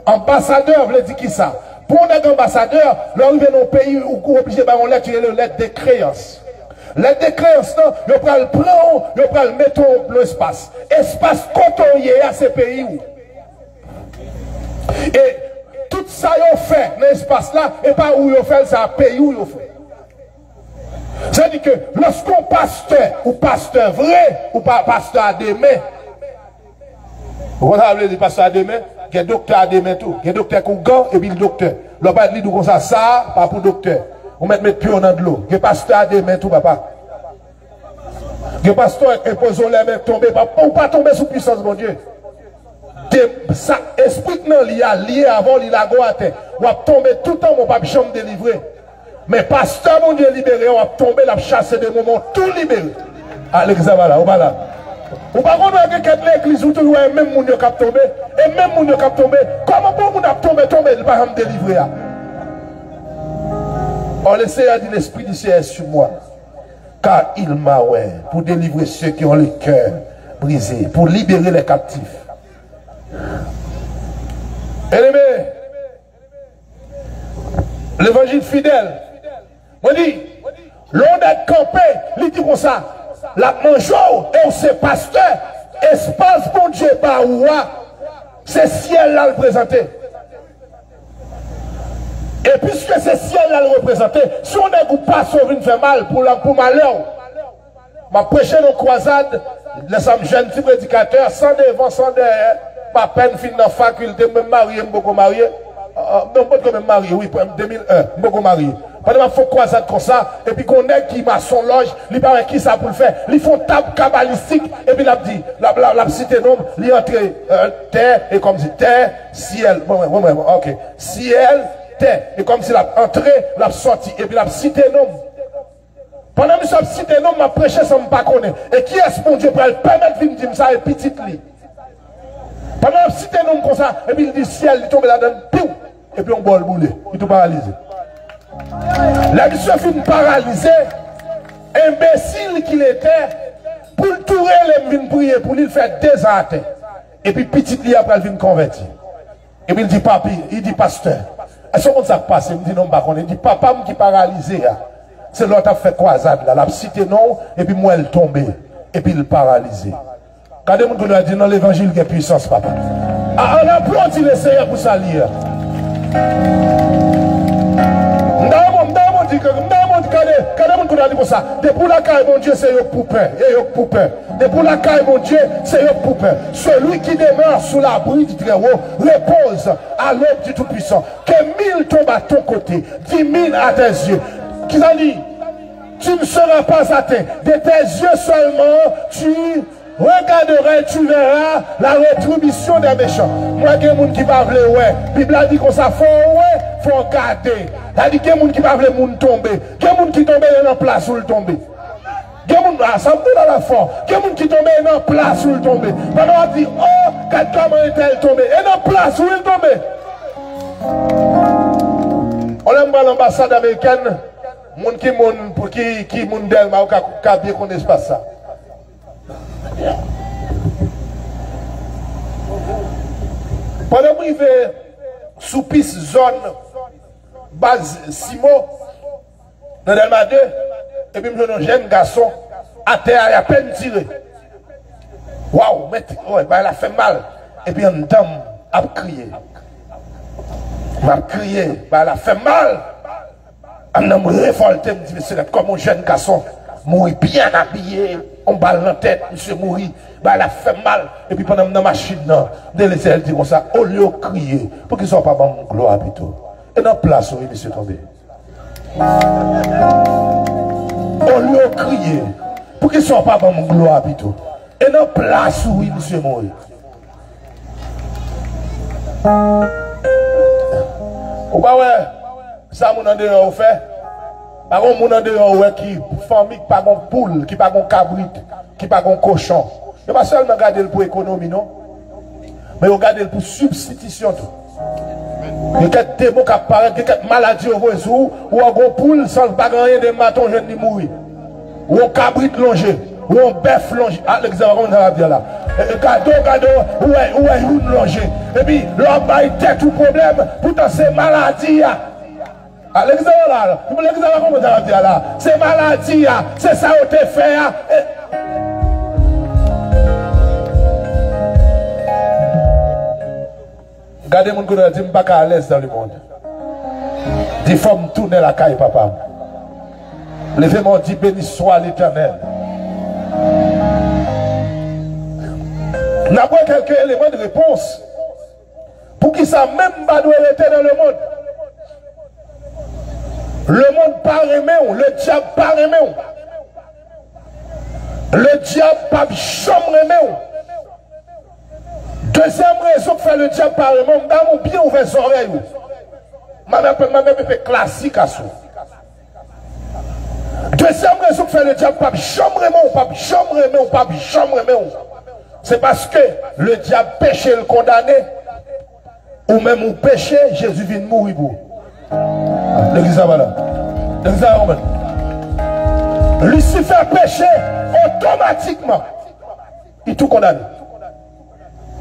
Anbasadè vle di kisa? Pou yon nèg anbasadè, lè w rive nan yon peyi, ou, ou oblije bay yon lèt, yo rele lèt de kreyans. Lèt de kreyans lan, yo pral pran w, yo pral mete w nan espas. Espas kote w ye a, se peyi w. E tout sa yo fè nan espas la, e pa ou yo fè l, se a peyi w yo fè. Sa di ke lòske yon pastè, ou pastè vre, ou pa pastè a de men. Ou konn sa vle di pastè a de men? Gen doktè a de men tou. Gen doktè k ougan, epi l doktè. Lè w parèt li di w konsa, sa a pa pou doktè. Ou mèt met pye w nan dlo. Gen pastè a de men tou, papa. Gen pastè k enpoze w lè men tonbe, pa, ou pa tonbe sou pwisans Bondye. De, sa, espri k nan li a, li ye avè w, li lage w atè. W ap tonbe toutan, men w p ap janm delivre. Men pastè Bondye libere a, w ap tonbe, l ap chase demon, men w tou libere. A, legliz la pa la, ou pa la. Ou pa konn wè gen kèk legliz, ou toujou wè menm moun yo k ap tonbe, e menm moun yo k ap tonbe. Kòman pou yon moun ap tonbe, tonbe, li pa janm delivre a? Or, le Seigneur dit, l'Esprit du Seigneur est sur moi, car il m'a oint pour délivrer ceux qui ont le cœur brisé, pour libérer les captifs. Byeneme, levanjil fidèl, Mwen di, lè yon nèg kanpe, li di konsa, l ap manje w, e w se pastè, espas Bondye ba ou a, se syèl la l reprezante. E piske se syèl la l reprezante, si yon nèg ou pase w vin fè mal pou, pou malè w, m ap preche nan kwazad, lè sa m jèn ti predikatè, san devan, san dèyè, m apèn fin nan fakilte, m menm marye, m poko marye. Ah, ah, non, m potko menm marye, wi, de mil en, m poko marye. Pandan m ap fè kwazad konsa, epi gon nèg ki mason lòj, li pa wè kisa pou l fè, li fè yon tab kabalistik, epi l ap di, l ap, l ap, l ap site non m, li antre, euh, tè, e kòmsi tè, syèl, bon, bon, bon, bon, ok, syèl, tè, e kòmsi l ap antre, l ap sòti, epi l ap site non m. Pandan misye ap site non m, m ap preche san m pa konnen. E kiyès Bondye pral pèmèt vin di m sa? E pitit li. Pandan l ap site non m konsa, epi l di syèl, li tonbe ladan l, piw! Epi yon bòl boule, li tou paralize. Lè misye fin paralize, enbesil qu'il était, pou l tou rele m vin priye pou li, l fè de zan atè. Epi pitit li a pral vin konvèti. Epi l di, papi, li di, pastè, èske w konn sa k pase? M di, non, m pa konnen. Li di, papa m ki paralize a, se lè w t ap fè kwazad la, l ap site non w, epi m wè l tonbe, epi l paralize. Gade moun kote w a, di, nan levanjil gen pwisans, papa. A, ann aplodi Lesenyè pou sa li ye a. M ta renmen, m ta renmen di, m ta renmen di, gade, gade moun kote w a, di konsa, depi w lakay Bondye, se yo k pou pè, e yo k pou pè. Depi w lakay Bondye, se yo k pou pè. Celui qui demeure sous l'abri du Très-Haut repose à l'ombre du Tout-Puissant. Que mille tombent à ton côté, dix mille à tes yeux. Kisa li? Tu ne seras pas atteint. De tes yeux seulement, tu regarderas et tu verras la rétribution des méchants. Mwen gen moun ki pa vle wè. Bib la di konsa, fò w wè, fò w gade. Sa di gen moun ki pa vle moun tonbe. Gen moun ki tonbe, e nan plas ou l tonbe. Gen moun, a, sa m di la la fò. Gen moun ki tonbe, e nan plas ou l tonbe. Pandan w ap di, o, gad kòman entèl tonbe. E nan plas ou l tonbe. On lè m pral anbasad amerikèn, moun ki moun, pou ki, ki moun Dèlma, ou ka, ka byen konn espas sa. Pandan m rive sou pis zòn baz Simo, nan Dèlma de, epi m jwenn yon jèn gason atè a, y apèn tire. Waw, mèt, wè, bagay la fè m mal. Epi anndan m ap kriye. M ap kriye, bagay la fè m mal. Anndan m revòlte, m di, mesye, gad kòman yon jèn gason mouri byen abiye, yon bal nan tèt, misye mouri, bagay la fè m mal. Epi pandan m nan machin nan, m tande Lesenyè di konsa, olye w kriye, poukisa w pa ban m glwa pito? E nan plas ou wi misye tonbe. Olye w kriye, poukisa w pa ban m glwa pito? E nan plas ou wi misye mouri. Ou pa wè sa moun andeyò ou fè? Pa gon moun andeyò ou wè ki fanmi ki pa gon poul, ki pa gon kabrit, ki pa gon kochon. Yo pa sèlman gade l pou ekonomi non. Men yo gade l pou sibstitisyon tou. Gen kèk demon k ap parèt, gen kèk maladi yo voye sou ou, ou wè gon poul san l pa gen anyen de maten w jwenn li mouri. Ou yon kabrit lonje, ou yon bèf lonje. A, legliz la pa konn sa l ap di a la. E, e, gade w, gade w, ou wè, ou wè youn lonje. Epi, lè w ap bay tèt ou pwoblèm, poutan se maladi a. A, legliz la la, legliz la pa konn sa l ap di a la. Se maladi a, se sa yo te fè a. E, Gade moun kote w di, m pa ka alèz dans le monde. Di, fò m tounen lakay papa m. Leve men w, di, beni swa Letènèl. N ap wè kèlke eleman de repons. Poukisa menm m pa dwe rete nan lemonn? Lemonn pa renmen w, ledyab pa renmen w. Ledyab p ap janm renmen w. Dezyèm rezon k fè ledyab pa renmen w, m ba nou byen ouvè zòrèy ou. M ap, m ap, m ap fè klasik asou. Dezyèm rezon k fè ledyab p ap janm renmen w, p ap janm renmen w, p ap janm renmen w, se paske ledyab peche l kondane, ou menm ou peche, Jezi vin mouri pou ou. Legliz la pa la. Legliz la pa konprann. Lisifè peche otomatikman. Li tou kondane.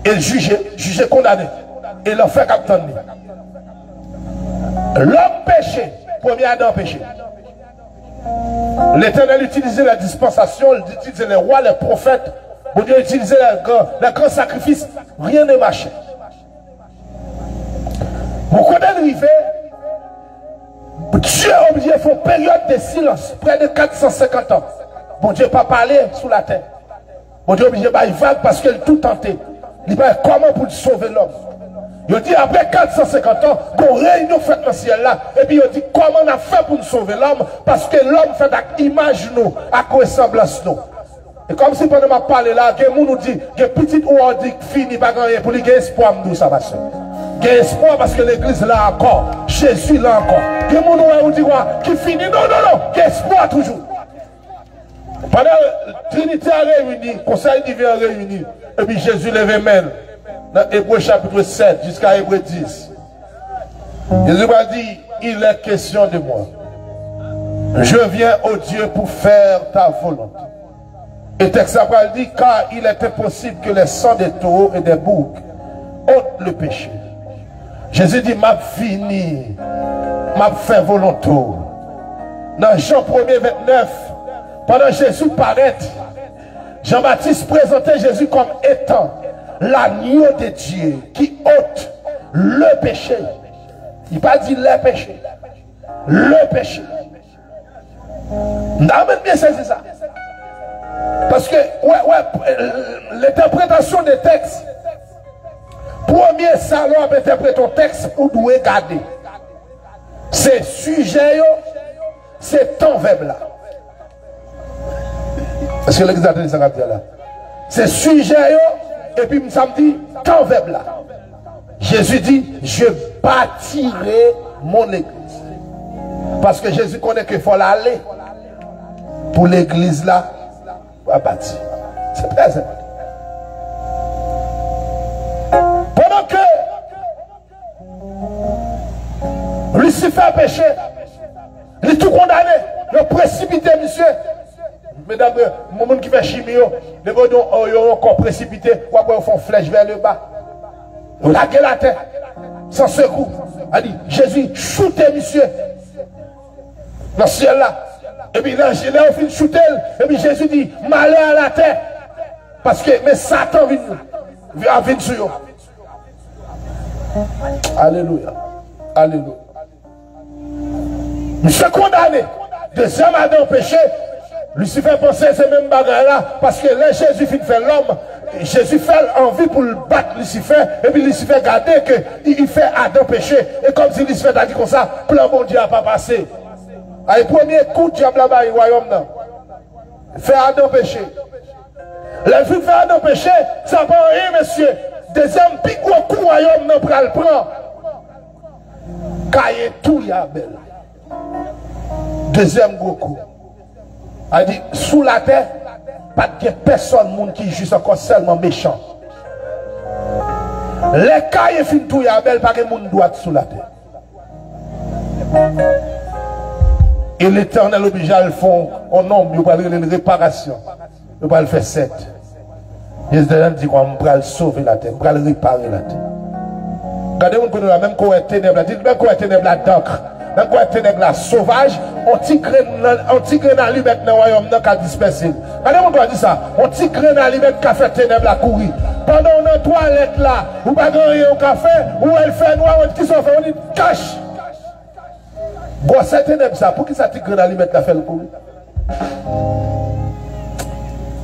E l jije, jije kondane. E lanfè k ap tann li. Lòm peche, premye Adan peche. L'Éternel utilise les dispensations, il utilise les rois, les prophètes. Bondye itilize les grands, les grands sacrifices. Rien ne marchait. Pou kote l rive, Dye oblije fè yon peryòd de silans, prè de kat san senkant an. Bondye pa pale sou latè. Bondye oblije bay vag paske l tou tante. Li pa wè kòman pou l sove lòm. Yo di apre kat san senkant an, gon reyinyon fèt nan syèl la, epi yo di kòman n ap fè pou n sove lòm, paske lòm fèt ak imaj nou, ak resanblans nou. E kòmsi pandan m ap pale la, gen moun ou di, gen pitit ou a ou di fini, pa gen anyen pou li, gen espwa, m di w sa, pastè. Gen espwa paske legliz la ankò, Jezi la ankò. Gen moun ou wè ou di wa ki fini, non, non, non, gen espwa toujou. Pandan Trinite a reyini, konsèy diven an reyini, epi Jezi leve men l nan Ebre chapit sèt jiska Ebre dis. Jezi va di, il est question de moi. Je viens, ô Dieu, pour faire ta volonté. E tèks la pral di, car il est impossible que le sang des taureaux et des boucs ôte le péché. Jezi di, m ap vini, m ap fè volonte w. Nan Jan premye vennèf, pandan Jezi parèt, Jan Batis prezante Jezi kòm etan l'agneau de Dieu qui ôte le péché. Li pa di les péchés, le péché. M ta renmen byen sezi sa. Paske, wè, wè, l'interprétation des textes, premye sa lè w ap entèprete yon tèks, ou dwe gade. Se sijè yo, se tan vèb la. Èske legliz la tande sa k ap di a la? Se sijè yo, epi m sa m di, tan vèb la. Jezi di, je bâtirai mon église. Paske Jezi konnen ke fò l ale pou legliz la pa bati. Se trè enpòtan. Pandan ke Lisifè peche, li tou kondane, yo presipite misye. Medam, moun ki fè chimi yo, depi yo, yo ankò presipite, w ap wè yo fè yon flèch vè le ba. Yo lage l atè, san sekou. A di, Jezi choute misye nan syèl la. Epi lè, lè yo fin choute l, epi Jezi di, malè a latè, paske men Satan vin, ap vin sou yo. Alelouya. Alelouya. Misye kondane. Dezyèm Adan peche. Lisifè panse se menm bagay la, paske lè Jezi fin fè lòm, Jezi fè l anvi pou l bat Lisifè, epi Lisifè gade ke li, li fè Adan peche, e kòmsi Lisifè ta di konsa, plan Bondye a pa pase. A, e premye kou dyab la bay wayòm nan. Fè Adan peche. Lè l fin fè Adan peche, sa pa anyen, mesye. Dezyèm pi gwo kou wayòm nan pral pran. Kayen touye Abèl. Dezyèm gwo kou. A di, sou latè, pa t gen pèsòn moun ki jis ankò, sèlman mechan. Lè Kayen fin touye Abèl, pa gen moun dwat sou latè. E Letènèl oblije al fè yon nonm, yo pral rele l reparasyon. Yo pral fè sèt. Letènèl di, kwa, m pral sove latè, m pral repare latè. Gade moun kote w la, menm ke w wè tenèb la, di l, menm ke w wè tenèb la dank, menm ke w wè tenèb la sovaj, yon ti grenn, yon ti grenn alimèt nan wayòm nan ka dispèse l. Gade moun kote w la, di sa, yon ti grenn alimèt ka fè tenèb la kouri. Pandan w nan twalèt la, ou pa gen anyen ou ka fè, ou wè l fè nwa, ou di, kisa w fè? Ou di, kach! Gwosè tenèb sa, poukisa ti grenn alimèt la fè l kouri?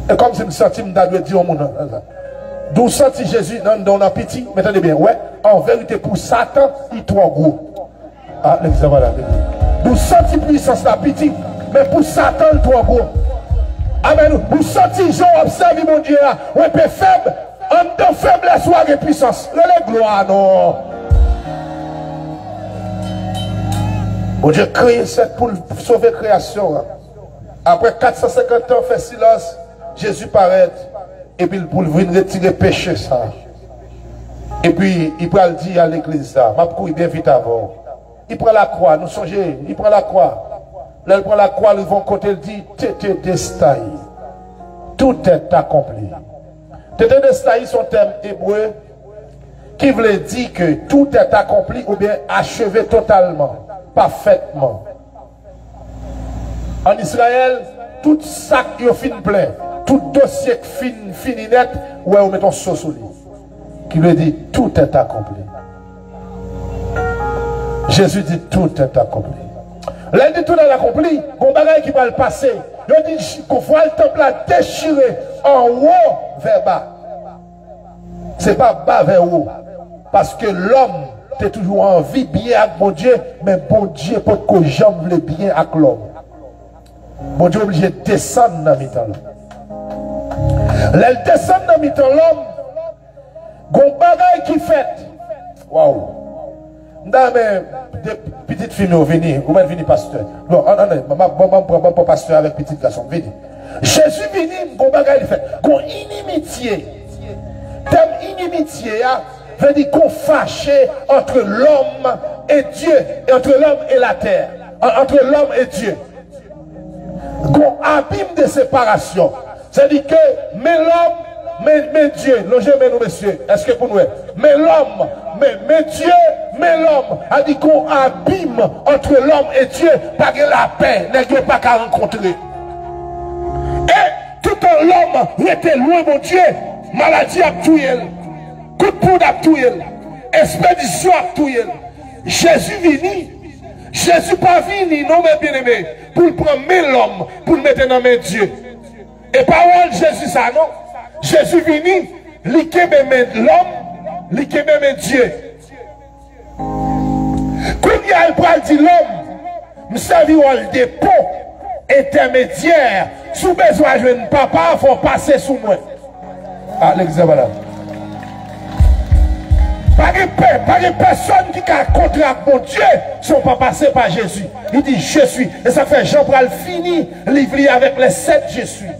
E kòmsi m santi m ta dwe di yon moun nan sa. Di w santi Jezi nan anndan w nan piti, men tande byen, wè, an verite pou Satan, li twò gwo. A, legliz la pa la. Di w santi pwisans la piti, men pou Satan, l twò gwo. Amèn. Ou santi jan w ap sèvi Bondye a, w enpe fèb, anndan feblès ou a gen pwisans. Rele glwa non. Bondye kreye sèt pou l sove kreyasyon an. Apre kat san senkant an fè silans, Jezi parèt, epi l pou l vin retire peche sa. Epi, li pral di a legliz sa, m ap kouri byen vit avè w. Li pran lakwa, nou sonje, li pran lakwa. Lè l pran lakwa, l rive yon kote, l di, Tetelestai, tout est accompli. Tetelestai se yon tèm ebre ki vle di ke tout est accompli oubyen acheve totalman, pafètman. An Izrayèl, tout sak yo fin plen, tout dosye k fin fini nèt, ou wè yo met yon so sou li. Ki vle di, tout est accompli. Jezi di, tout est accompli. Lè l di tout est accompli, gon bagay ki pral pase. Yo di, vwal tanp la dechire anwo vè ba. Se pa ba vè wo. Paske lòm te toujou anvi byen ak Bondye, men Bondye potko janm vle byen ak lòm. Bondye oblije desann nan mitan lòm. Lè l desann nan mitan lòm, gon bagay ki fèt. Waw. M ta renmen de pitit fi m yo vini. Ou mèt vini, pastè. Bon, ann, ann, ann, m ap, m ap, m ap pran, m ap pran pastè avèk pitit gason m. Vini. Jezi vini, gon bagay li fèt. Gon inimitye. Tèm inimitye a vle di gon fache entre l'homme et Dieu, entre l'homme et la terre, entre l'homme et Dieu. Gon abim de separasyon. Sètadi ke men lòm, men, men Dye. Lonje men nou, mesye. Èske pou nou wè? Men lòm, men, men Dye, men lòm. A di gon abim entre l'homme et Dieu. Pa gen lapè. Nèg yo pa ka rankontre. E toutan lòm rete lwen Bondye, maladi ap touye l. Kout poud ap touye l. Espedisyon ap touye l. Jezi vini. Jezi pa vini, non, men byeneme, pou l pran men lòm, pou l mete nan men Dye. E pawòl Jezi sa, non. Jezi vini, li kenbe men lòm, li kenbe men Dye. Kounye a, l pral di lòm, m sèvi wòl de pon, entèmedyè. Si w bezwen al jwenn Papa a, fò w pase sou mwen. A, legliz la pa la. Pa gen pè, pa gen pèsonn ki ka kontre ak Bondye si w pa pase pa Jezi. Li di, Je suis. E sa k fè Jan pral fini liv li avèk les sept Je suis.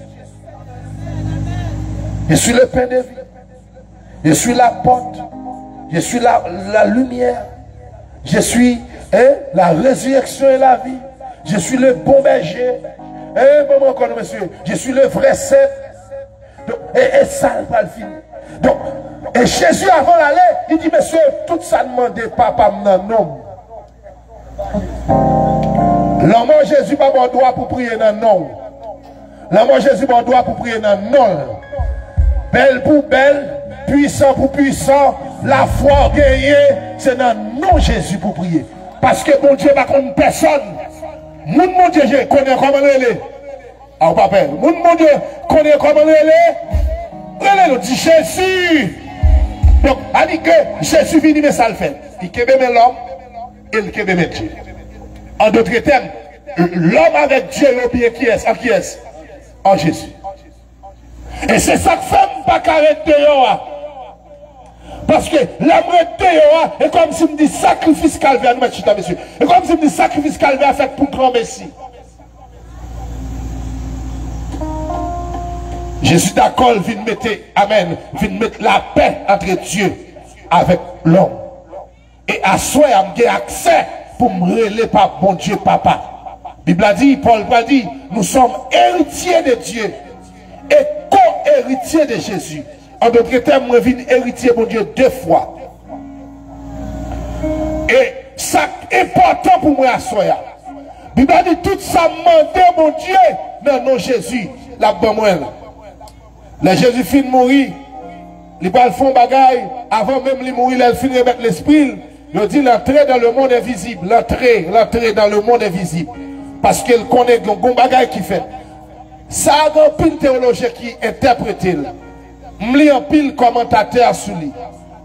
Je suis le pain de vie. Je suis la porte. Je suis la, la lumière. Je suis, hein, la résurrection et la vie. Je suis le bon berger. Hein, bon, bon, encore, monsieur. Je suis le vrai cep. Donk, e, e sa l pral fini. Donk, e Jezi, avan l ale, li di, Mesye, tout sa n mande Papa m nan non m. Lanmò Jezi pa ba w dwa pou priye nan non w. Lanmò Jezi ba w dwa pou priye nan non l. Bèl pou bèl, pwisan pou pwisan, lafwa w genyen, se nan non Jezi pou priye. Paske Bondye pa konn pèsonn. Moun Bondye je-, konnen kòman l rele. A, ou pa pè. Moun Bondye konnen kòman l rele. Rele l, di Jezi. Donk, a di ke Jezi vini, men sa l fè. Li kenbe men lòm e l kenbe men Dye. An dòt tèm, lòm avèk Dye yo byen kiyès? An kiyès? An Jezi. E se sa k fè m pa ka ret deyò a. Paske lè m ret deyò a, e kòmsi m di sakrifis Kalvè a, nou mèt chita, mesye. E kòmsi m di sakrifis Kalvè a fèt pou granmesi. Jezi dakò, l vin mete, amèn, vin met lapè antre Dye avèk lòm. E aswè a, m gen aksè pou m rele pa Bondye Papa. Bib la di, Pòl pral di, nous sommes héritiers de Dieu et co-héritiers de Jésus. An dòt tèm, mwen vin eritye Bondye de fwa. E sa k enpòtan pou mwen aswè a, Bib la di, tout sa m mande Bondye nan non Jezi, l ap ban mwen l. Lè Jezi fin mouri, li pral fè yon bagay, avan menm li mouri, lè l fin remèt lespri l, yo di l antre dans le monde invisible, l antre, l antre dans le monde invisible. Paske l konnen gen yon bagay ki fèt. Sa a gen anpil teyolojyen ki entèprete l. M li anpil kòmantatè sou li.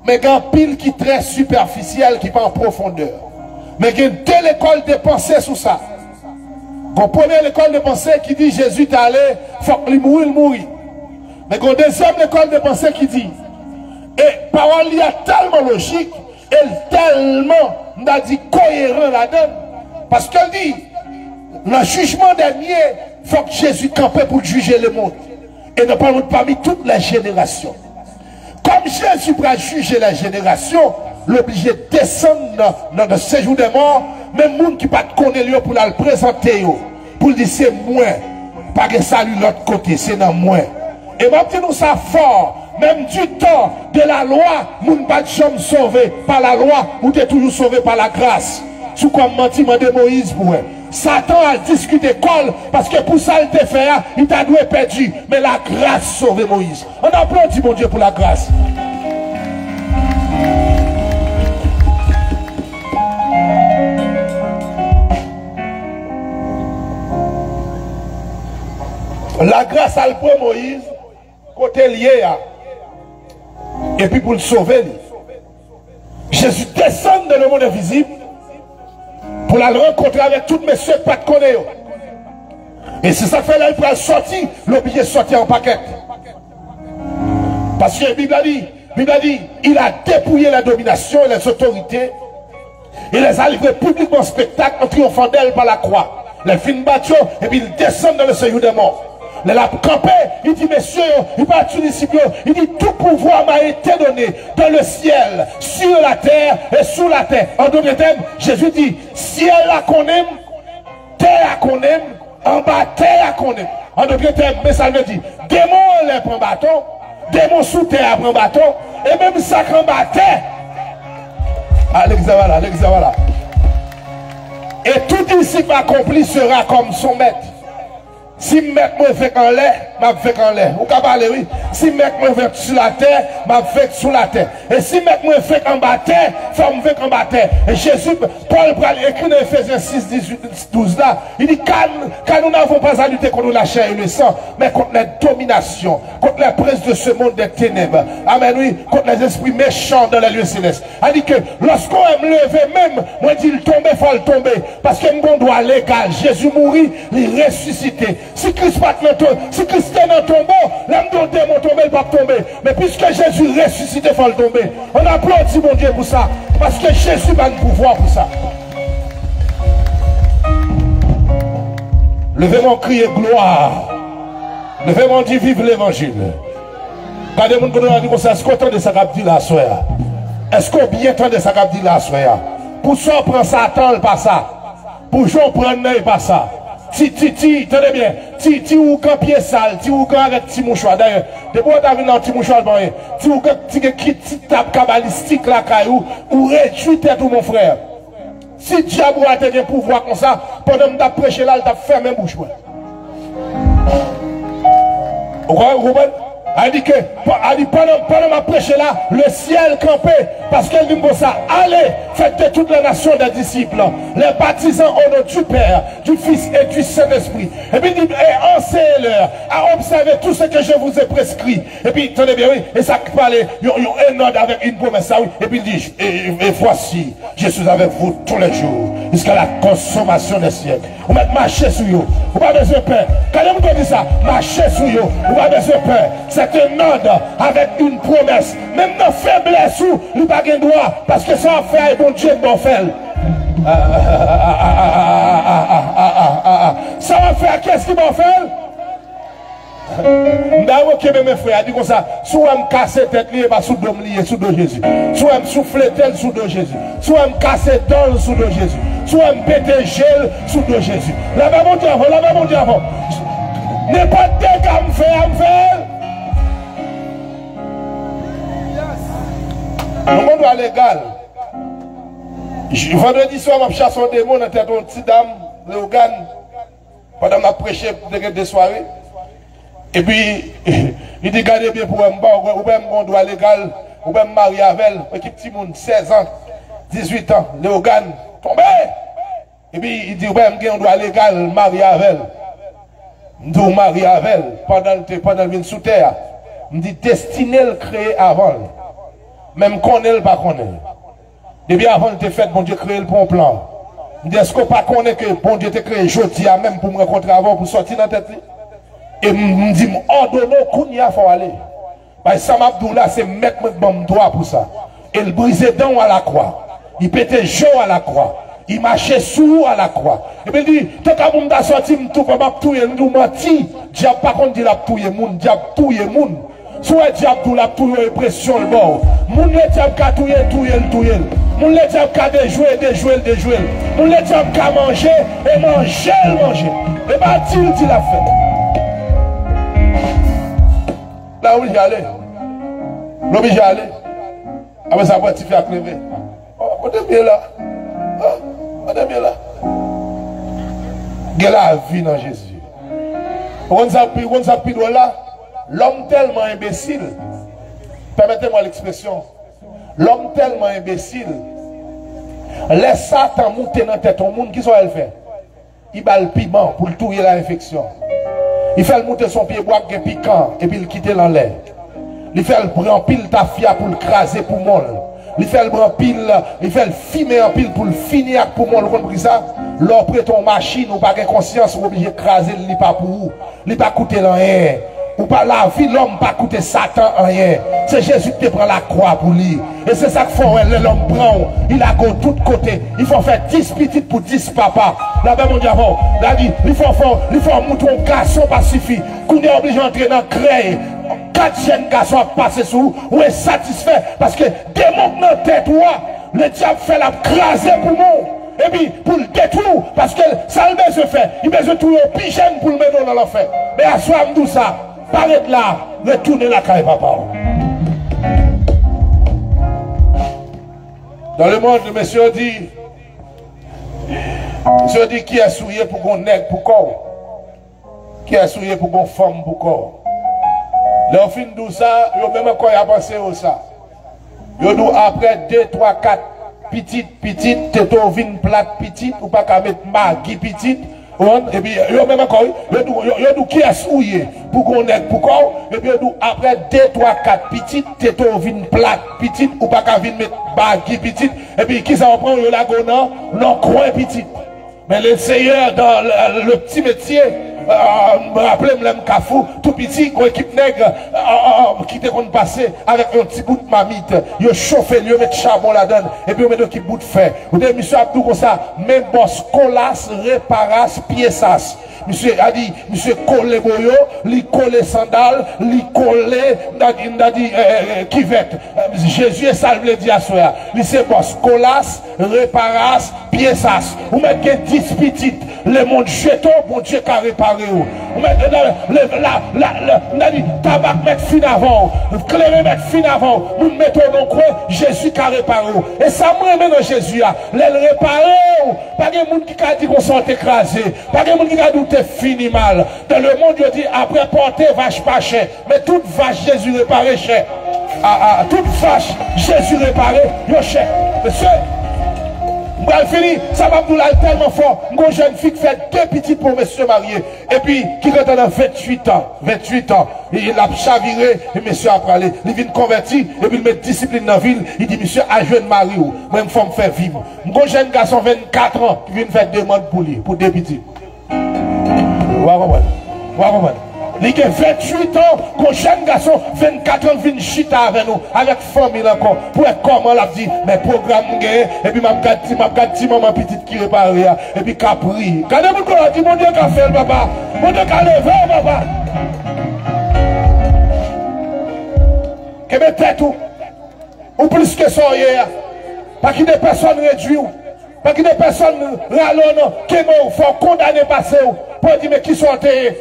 Men gen anpil ki trè sipèfisyèl, ki pa an pwofondè. Men gen de lekòl de panse sou sa. Gon premye lekòl de panse ki di Jezi t ale, fòk li mouri, l mouri. Men gon dezyèm lekòl de panse ki di, e pawòl li a tèlman lojik, e l tèlman, m ta di, koyeran ladan l. Paske l di, nan jijman dènye, fòk Jezi kanpe pou l jije lemonn. E nan pawòl pami tout lè jenerasyon. Kòm Jezi pral jije lè jenerasyon, l oblije desann nan, nan, nan sejou dè mò, menm moun ki pa t konnen l yo pou l al prezante yo, pou l di, se mwen, pa gen sali lòt kote, se nan mwen. E m ap di nou sa fò, menm du temps de la loi, moun pa t janm sove pa lalwa, ou te toujou sove pa lagras. Si w kwè m manti, mande Moyiz pou wè. Satan al diskite kò l, paske pou sa l te fè a, li ta dwe pèdi. Men lagras sove Moyiz. Ann aplodi Bondye pou lagras. Lagras al pran Moyiz kote l ye a, epi pou l sove li. Jezi desann nan lemonn envizib pou l al rankontre avèk tout mesye k pa t konnen yo. E se sa k fè lè l pral sòti, l oblije sòti an pakèt. Paske Bib la di, Bib la di, il a dépouillé les dominations et les autorités, et les a livrés publiquement en spectacle en triomphant d'elles par la croix. Lè l fin bat yo, epi l desann dans le séjour des morts. Lè l ap kanpe, li di mesye yo, li pa di disip yo, li di, tout pouvoir m'a été donné dans le ciel, sur la terre et sous la terre. An dòt tèm, Jezi di, syèl la konnen m, tè a konnen m, anba tè a konnen m. An dòt tèm, men sa l vle di, demon anlè pran baton, demon sou tè a pran baton, e menm sa k anba tè. Ah, legliz la pa la, legliz la pa la. Et tout disciple accompli sera comme son maître. Si mèt mwen fenk anlè, m ap fenk anlè. Ou ka pale, wi. Si mèt mwen fenk sou latè, m ap fenk sou latè. E si mèt mwen fenk anba tè, fò m fenk anba tè. E Jezi, Pòl pral ekri nan Efezyen sis, dizuit, douz la, li di, car, car nous n'avons pas à lutter contre la chair et le sang, mais contre les dominations, contre les princes de ce monde des ténèbres. Amèn, wi, contre les esprits méchants dans les lieux célestes. Sa di ke lòske w wè m leve men m, mwen di l tonbe, fò l tonbe. Paske m gon dwa legal. Jezi mouri, li resisite. Si Kris pa t nan to-, si Kris te nan tonbo, lè m di yon demon tonbe, l p ap tonbe. Men piske Jezi resisite, fò l tonbe. Ann aplodi Bondye pou sa. Paske Jezi ba n pouvwa pou sa. Leve men w, kriye glwa. Leve men w, di viv levanjil. Gade moun kote w la, di konsa, èske w tande sa k ap di la aswè a? Èske w byen tande sa k ap di la aswè a? Pou sa w pran sa, tan l pa sa. Pou jan w pran nan, e pa sa. Ti, ti, ti, tande byen. Ti, ti ougan pye sal, ti ougan avèk ti mouchwa. Dayè, depi w ta vin la, yon ti mouchwa l pa anyen. Ti ougan, ti gen ki ti tab kabalistik lakay ou, ou redui tèt ou, mon frè. Si dyab ou a te gen pouvwa konsa, pandan m t ap preche la, l t ap fèmen bouch mwen. Ou konprann? Ou konprann? A di ke, a di pandan, pandan m ap preche la, le syèl kanpe, paske l di m konsa, allez, faites de toutes les nations des disciples, les baptisant au nom du Père, du Fils et du Saint-Esprit. Epi l di, et enseignez-leur à observer tout ce que je vous ai prescrit. Epi, tande byen, wi, e sa k pale, yon, yon, un ordre avec une promesse, sa, wi. Epi l di, et, et voici, je suis avec vous tous les jours, jusqu'à la consommation des siècles. Ou mèt mache sou yo. Ou pa bezwen pè. Gade moun ki di sa. Mache sou yo. Ou pa bezwen pè. C'est un ordre avec une promesse. Menm nan feblès ou, li pa gen dwa. Paske sa w ap fè a, e Bondye k ba w fè l. Sa w ap fè a, kiyès ki ba w fè l? M ta remonte men frè a, di konsa, si w wè m kase tèt li, e pa sou do m li ye, sou do Jezi. Si w wè m souflete l, sou do Jezi. Si w wè m kase dan l, sou do Jezi. Si w wè m pete je l, sou do Jezi. Lapè Bondye avè w, lapè Bondye avè w. Nenpòt dega m fè a, m fè l. Nou gon dwa legal. J-, vandredi swa, m ap chase yon demon nan tèt yon ti dam, Leogane. Pandan m ap preche, m te gen de sware. Epi, li di, gade byen pou wè m ba w, ou wè m gen yon dwa legal, ou wè m marye avè l, ekip timoun, sèz an, dizuit an, Leogane, tonbe! Epi, li di, ou wè m gen yon dwa legal, marye avè l. M di, w marye avè l, pandan l te, pandan l vin sou tè a. M di, destine l kreye avan l. Men m konnen l pa konnen l. Depi avan l te fèt, Bondye kreye l pou yon plan. M di, èske w pa konnen ke Bondye te kreye jodi a menm pou m rankontre avè w, pou sòti nan tèt li? E m, m di, m òdone w kounye a, fò w ale. Bay sa m ap di w la, se mèt mwen k ban m dwa pou sa. E l brize dan w alakwa. Li pete je w alakwa. Li mache sou ou alakwa. Epi l di, tanka pou m ta sòti, m tou, m ap touye l. M di w manti. Dyab pa konn di l ap touye moun. Dyab touye moun. Si w wè dyab di w l ap touye w, e presyon l ba w. Moun ledyab ka touye, touye l, touye l. Moun ledyab ka dejwe, dejwe l, dejwe l. Moun ledyab ka manje, e manje l, manje l. E pa di l di l ap fè. La oblije ale. L oblije ale. Apre sa, pran tifi a k leve. Oh, kote m ye la? Oh, kote m ye la? Gen lavi nan Jezi. Ou konn sa k pi, ou konn sa k pi dwòl la? Lòm tèlman enbesil, pèmète mwen lekspresyon, lòm tèlman enbesil, lè Satan moute nan tèt yon moun, kisa w wè l fè? Li ba l piman pou l touye l a enfeksyon. Li fè l moute sou yon pye bwa k gen pikan, epi l kite l anlè. Li fè l pran anpil tafya pou l kraze poumon l. Li fè l pran anpil, li fè l fimen anpil pou l fini ak poumon l. Ou konn poukisa? Lè w prete yon machin, ou pa gen konsyans, ou oblije kraze l, li pa pou ou. Li pa koute l anyen. Ou pa, lavi lòm pa koute Satan anyen. Se Jezi ki te pran lakwa pou li. E se sa k fè w wè lè lòm pran w, li lage w tout kote. Li fè w fè dis pitit pou dis papa. Lapè Bondye avè w. Li di, li fè w, fè w, li fè w moute yon gason pa sifi. Kounye a oblije antre nan krèy. Kat jèn gason ap pase sou ou, ou ensatisfè paske demon k nan tèt ou a, ledyab fè l ap kraze poumon w. Epi pou l detwi w, paske sa l bezwen fè, li bezwen touye w pi jèn pou l mennen w nan lanfè. Men aswè a m di w sa, pa ret la, retounen lakay papa w. Dans le monde, mesye yo di, mesye yo di, kiyès ou ye pou gon nèg pou kò w? Kiyès ou ye pou gon fanm pou kò w? Lè yo fin di w sa, yo menm ankò y ap anseye w sa. Yo di w apre de, twa, kat pitit, pitit, tete w vin plat pitit, ou pa ka met magi pitit, ou konprann? Epi yo menm ankò, wi, yo di w, yo, yo di w kiyès ou ye pou gon nèg pou kò w, epi yo di w apre de, twa, kat pitit, tete w vin plat pitit, ou pa ka vin met magi pitit, epi kisa yo pran w, yo lage w nan, nan kwen pitit. Men le Seyè, dan le, le ti metye, euh, m raple m lè m Kafou, tou piti, gon ekip nèg, euh, euh, ki te konn pase avèk yon ti bout mamit. Yo chofe l, yo met chabon ladan l, epi yo met yon ekip bout fè. Ou te, misye ap di w konsa, men bòs Kolas, Reparas, Pyesas. Misye a di, misye kole boyo, li kole sandal, li kole, m ta di, m ta di, euh, euh, kivèt. Euh, Jezi, e sa l vle di aswè a. Li se bòs Kolas, Reparas, Pyesas. Ou mèt gen dis pitit. Lemonn jete w, Bondye ka repare w. Ou mèt, la, la, la, la, m ta di, tabak mèt fin avè w. Kleren mèt fin avè w. Moun mete w nan kwen, Jezi ka repare w. E sa m renmen nan Jezi a. Lè l repare w, pa gen moun ki ka di konsa w te kraze. Pa gen moun ki ka di w te fini mal. Dans le monde, yo di, apre pòte vach pa chè. Men tout vach Jezi repare chè. A, a, tout vach Jezi repare, yo chè. Mesye, m pral fini, sa m ap di w la tèlman fò. M gon jèn fi k fè de pitit pou mesye marye. Epi, ki gentan nan venntuit an. Venntuit an. Li, l ap chavire, e mesye a prale. Li vin konvèti, epi l met disiplin nan vi l. Li di, "Misye, al jwenn mari w. Mwen, m fò m fè vi m." M gon jèn gason vennkat an, ki vin fè demann pou li, pou de pitit. Ou pa konprann? Ou pa konprann? Li gen venntuit an, gon jèn gason vennkat an vin chita avè nou, avèk fanmi l ankò, pou wè kòman l ap di, men pwogram m genyen, epi m ap gad ti, m ap gad ti manman pitit ki repare a, epi k ap ri. Gade moun kote w di, Bondye ka fè l, papa. Bondye ka leve w, papa. Kenbe tèt ou. Ou plis ke sa w ye a. Pa kite pèsonn redwi w. Pa kite pèsonn rale w nan, kenbe w, fè w kondane pase w. Pou w di, men kisa w te ye?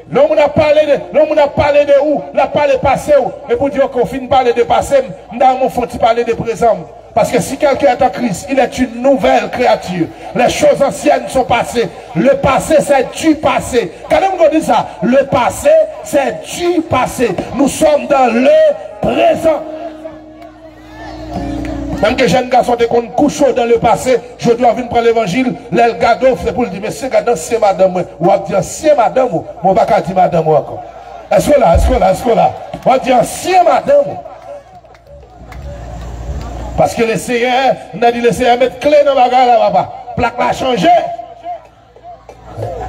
Lè yon moun ap pale de, lè yon moun ap pale de ou, l ap pale pase w. E pou di, ok, w fin pale de pase m, m ta renmen w fè yon ti pale de prezan m. Parce que si quelqu'un est en Christ, il est une nouvelle créature. Les choses anciennes sont passées. Le passé, c'est du passé. Gade moun yo di sa. Le passé, c'est du passé. Nous sommes dans le présent. Menm ke jèn gason te konn kouche w dans le passé, jodi a w vin pran levanjil, lè l gade w, se pou l di, "Mesye, gade ansyen madanm mwen." W ap di ansyen madanm ou, men w pa ka di madanm ou ankò. Èske w la? Èske w la? Èske w la? W ap di ansyen madanm ou. Paske le Seyè, m ta di le Seyè met kle nan bagay la, papa. Plak la chanje.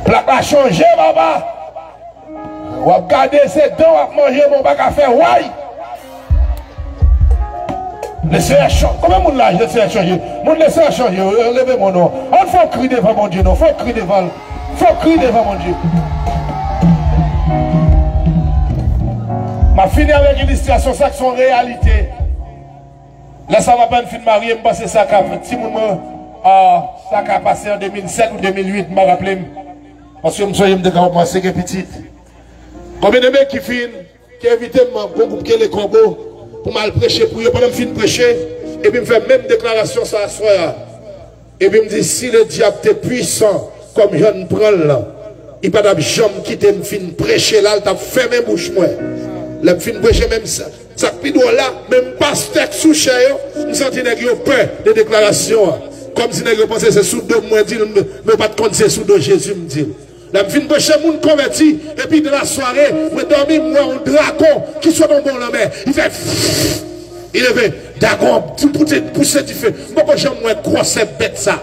Plak la chanje, papa. W ap gade, se dan w ap manje, men w pa ka fè way. Le Seyè chanje. Konbyen moun la, le Seyè chanje? Moun le Seyè chanje, leve men w non. Ann fè yon kri devan Bondye non. Fè yon kri devan l. Fè yon kri devan Bondye. M ap fini avèk ilistrasyon sa k se yon reyalite. Lè sa m apèn fin marye, m panse sa ka, timoun mwen, ah, sa ka pase an de mil sèt ou de mil uit, m pa raple m. Paske m sonje m te ka kòmanse gen pitit. Konbyen de men ki fin, ki envite m, gon gwoup ki rele Kòbo, pou m al preche pou yo. Pandan m fin preche, epi m fè menm deklarasyon sa aswè a. Epi m di, si le diable te pwisan, kòm jan n pran l lan, li pa t ap janm kite m fin preche la, l t ap fèmen bouch mwen. Lè m fin preche, menm sa, sa k pi dwòl la, menm pastè k sou chè yo, m santi nèg yo pè de deklarasyon an. Kòmsi nèg yo panse se sou do m mwen di l, men yo pa t konn se sou do Jezi m di l. Lè m fin preche, moun konvèti, epi de la sware, mwen dòmi, m wè yon dragon ki sot anba yon lanmè. Li fè, li leve, dragon an pouse, pouse dife. M poko janm wè gwosè bèt sa.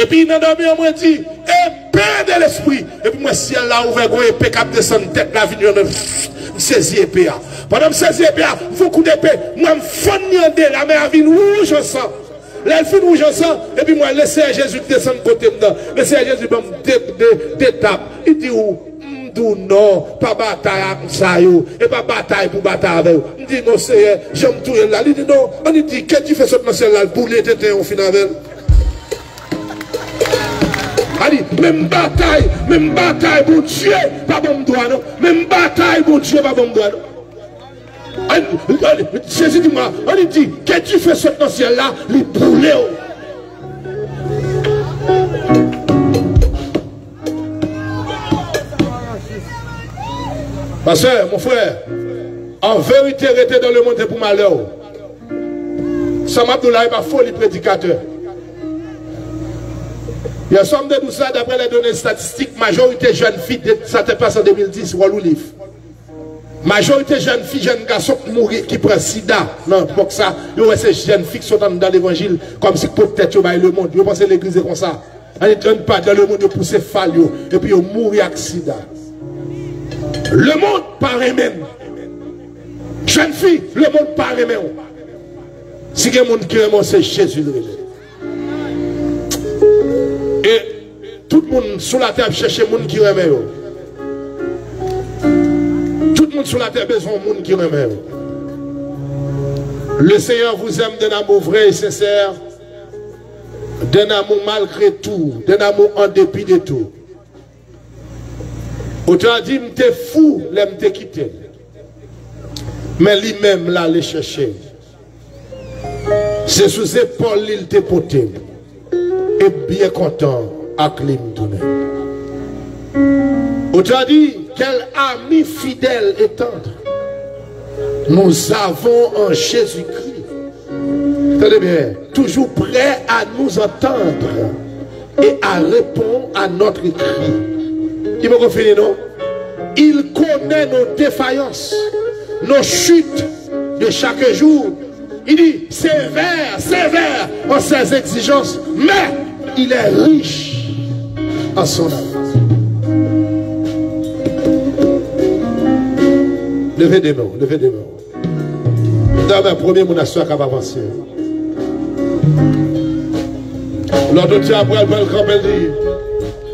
Epi nan dòmi an, mwen di, epe de lespri. Epi m wè syèl la ouvè, gwo epe k ap desann tèt la vin yon, m sezi epe a. Pandan m sezi epe a, m fè yon kout epe, m wè m fann li an de, lanmè a vin wouj an san. Lè l fin wouj an san, epi m wè Leseyè Jezi desann kote m nan. Leseyè Jezi ban m de, de, de tap. Li di, ou, m di w non, pa batay ak sa yo, e pa batay pou batay avè yo. M di, non, Seyè, jan m touye l la. Li di, non, ann di, ke dife sot nan syèl la, l boule tenten w fin avè l. A di, menm batay, menm batay Bondye pa ban m dwa, non. Menm batay Bondye pa ban m dwa, non. Ann, ann, Jezi di mwen, ann di, ke dife sot nan syèl la, li boule w. Ma sœur, mon frère, en vérité, rete dans le monde, se pou malè w. Sa m ap di w la, e pa foli predikatè. Yè swa m te di w sa, d'après les données statistiques, majorité jèn fi, de, sa te pase an de mil dis, Wall Relief. Majorite jèn fi, jèn gason k mouri, ki pran sida nan epòk sa, yo wè se jèn fi k sot anndan levanjil, kòmsi k pot tèt yo bay lemonn. Yo panse legliz se konsa. Ann, ann pa dan lemonn, yo pouse fal yo, epi yo mouri ak sida. Lemonn pa renmen n. Jèn fi, lemonn pa renmen w. Si gen moun ki renmen w, se Jezi l renmen. E tout moun sou latè ap chèche moun ki renmen yo. Tout moun sou latè bezwen yon moun ki renmen yo. Le Seigneur vous aime d'un amour vrai et sincère, d'un amour malgré tout, d'un amour en dépit de tout. Otè a di, m te fou lè m te kite l. Men li menm l ale chèche m. Se sou zepòl li l te pote m. E byen kontan ak li m tounen. Otè a di, quel ami fidèle et tendre nous avons en Jésus-Christ. Tande byen, toujours prêt à nous entendre et à répondre à notre cri. Li poko fini, non. Il connaît nos défaillances, nos chutes de chaque jour. Il dit, sévère, sévère en ses exigences, mais il est riche en son amour. Leve de men w, leve de men w. Dayè, premye moun aswè a k ap avanse. Lòt otè a pral, pral kanpe, l di,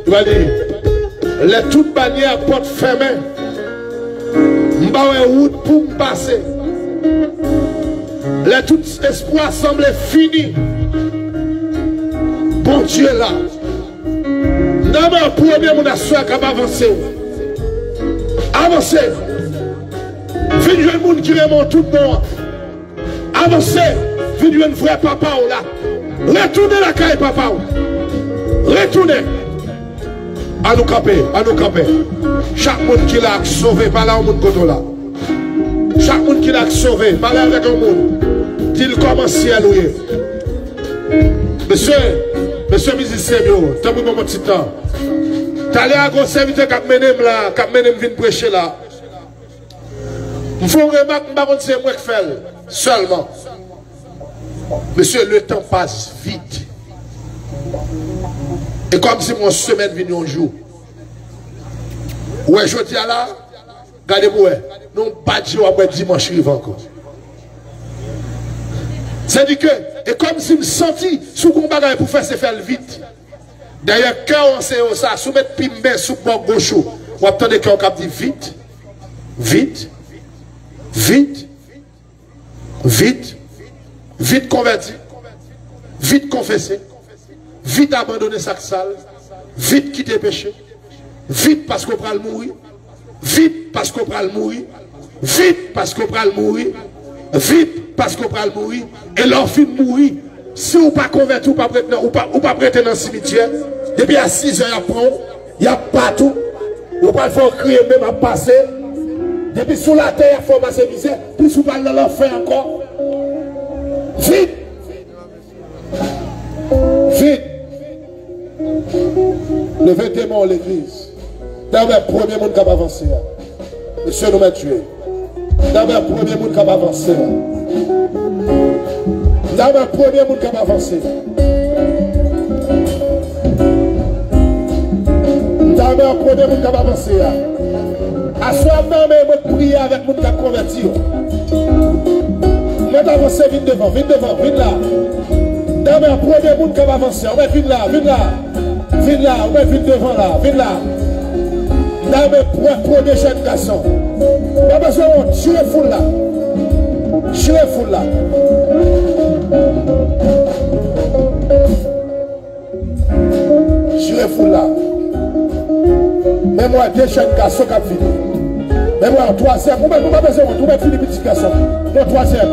li va di, lè tout banyè ak pòt fèmen, m pa wè wout pou m pase. Lè tout espwa sanble fini, Bondye la. Nan men premye moun aswè k ap avanse. Avanse. Vin jwenn moun ki renmen w tout bon an. Avanse. Vin jwenn vrè papa w la. Retounen lakay papa w. Retounen. Ann nou kanpe, ann nou kanpe. Chak moun ki la k sove, pale a yon moun kote w la. Chak moun ki la k sove, pale avèk yon moun. Di l kòman syèl ou ye. Mesye, mesye mizisyen m yo, tanpri ban mwen ti tan. Talè a gon sèvitè k ap mennen m la, k ap mennen m vin preche la. M fè yon remak, m pa konn si se mwen k fè l sèlman. Mesye, le temps passe vite. E kòmsi yon semèn vin yon jou. Ou wè jodi a la, gade pou wè, nan yon pa de je w ap wè dimanch rive ankò. Sèdike, e kòmsi m santi, si w gen yon bagay pou fè, se fè l vit. Dayè, kè w anseye w sa, si w met pim men sou bò goch ou, w ap tande kè w k ap di, vit, vit, vit, vit, vit konvèti, vit konfese, vit abandone sa k sal, vit kite peche, vit paske w pral mouri, vit paske w pral mouri, vit paske w pral mouri, vit paske w pral mouri. E lè w fin mouri, si w pa konvèti, ou p ap ret nan, ou p ap, ou p ap rete nan simityè. Depi a sizè y ap pran w, y ap bat ou, yo pral fè w kriye menm ap pase. Depi sou latè y ap fè w pase mizè, plis ou pral nan lanfè ankò. Vit! Vit! Leve de men w legliz. Dayè premye moun k ap avanse a. Mesye nou mèt jwe. Dayè premye moun k ap avanse a. Dayè premye moun k ap avanse a. Dayè premye moun k ap avanse a. Aswè a m nan men mwen k priye avèk moun k ap konvèti yo. Mwen t avanse, vin devan, vin devan, vin la. Dayè premye moun k ap avanse a. Ou mèt vin la, vin la. Vin la, ou mèt vin devan la, vin la. Dayè premye jèn gason. Pa bezwen wont, chire foul la. Chire foul la. Chire foul la. Men m wè de jèn gason k ap vini. Men m wè yon twazyèm. Ou mèt, ou pa bezwen wont, ou mèt vini pitit gason. Yon twazyèm.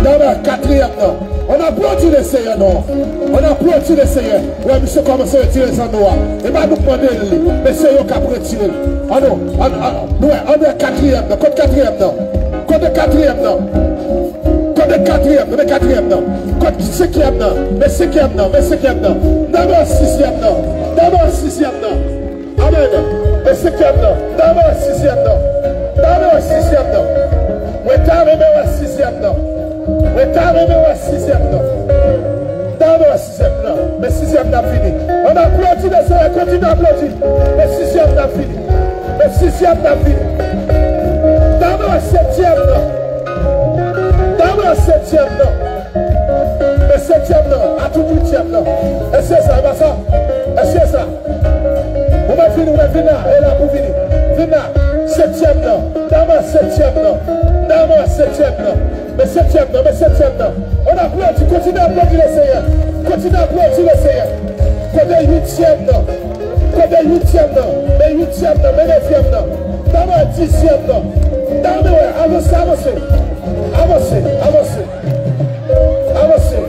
Dayè katriyèm nan. On applaudit le Seigneur, non. On applaudit le Seigneur. Wè, misye kòmanse retire zanno a. E pa nou k mande l li, men se yo k ap retire l. Ann nou, ann, ann, nou wè, ann wè katriyèm nan. Kot katriyèm nan? Kote katriyèm nan? Kote katriyèm nan? Men katriyèm nan. Kot senkyèm nan? Men senkyèm nan, men senkyèm nan. Dayè sizyèm nan. Dayè sizyèm nan. Amèn. Men senkyèm nan. Dayè sizyèm nan. Dayè sizyèm nan. Mwen ta renmen wè sizyèm nan. Mwen ta renmen wè sizyèm nan. Dayè sizyèm nan. Men sizyèm nan ap vini. Ann aplodi le Seigneur, kontinye aplodi. Men sizyèm nan ap vini. Men sizyèm nan ap vini. Dayè setyèm nan. Dayè setyèm nan. Men setyèm nan, atout uityèm nan. Èske se sa, e pa sa? Èske se sa? Ou mèt vini, ou mèt vin la, e la pou vini. Vin la, setyèm nan, dayè setyèm nan, dayè setyèm nan. Men setyèm nan, men setyèm nan. On aplodi, kontinye aplodi le Seigneur. Kontinye aplodi le Seigneur. Kote uityèm nan? Kote uityèm nan? Men uityèm nan, men nevyèm nan. Dayè dizyèm nan. Dayè, avanse, avanse. Avanse, avanse. Avanse.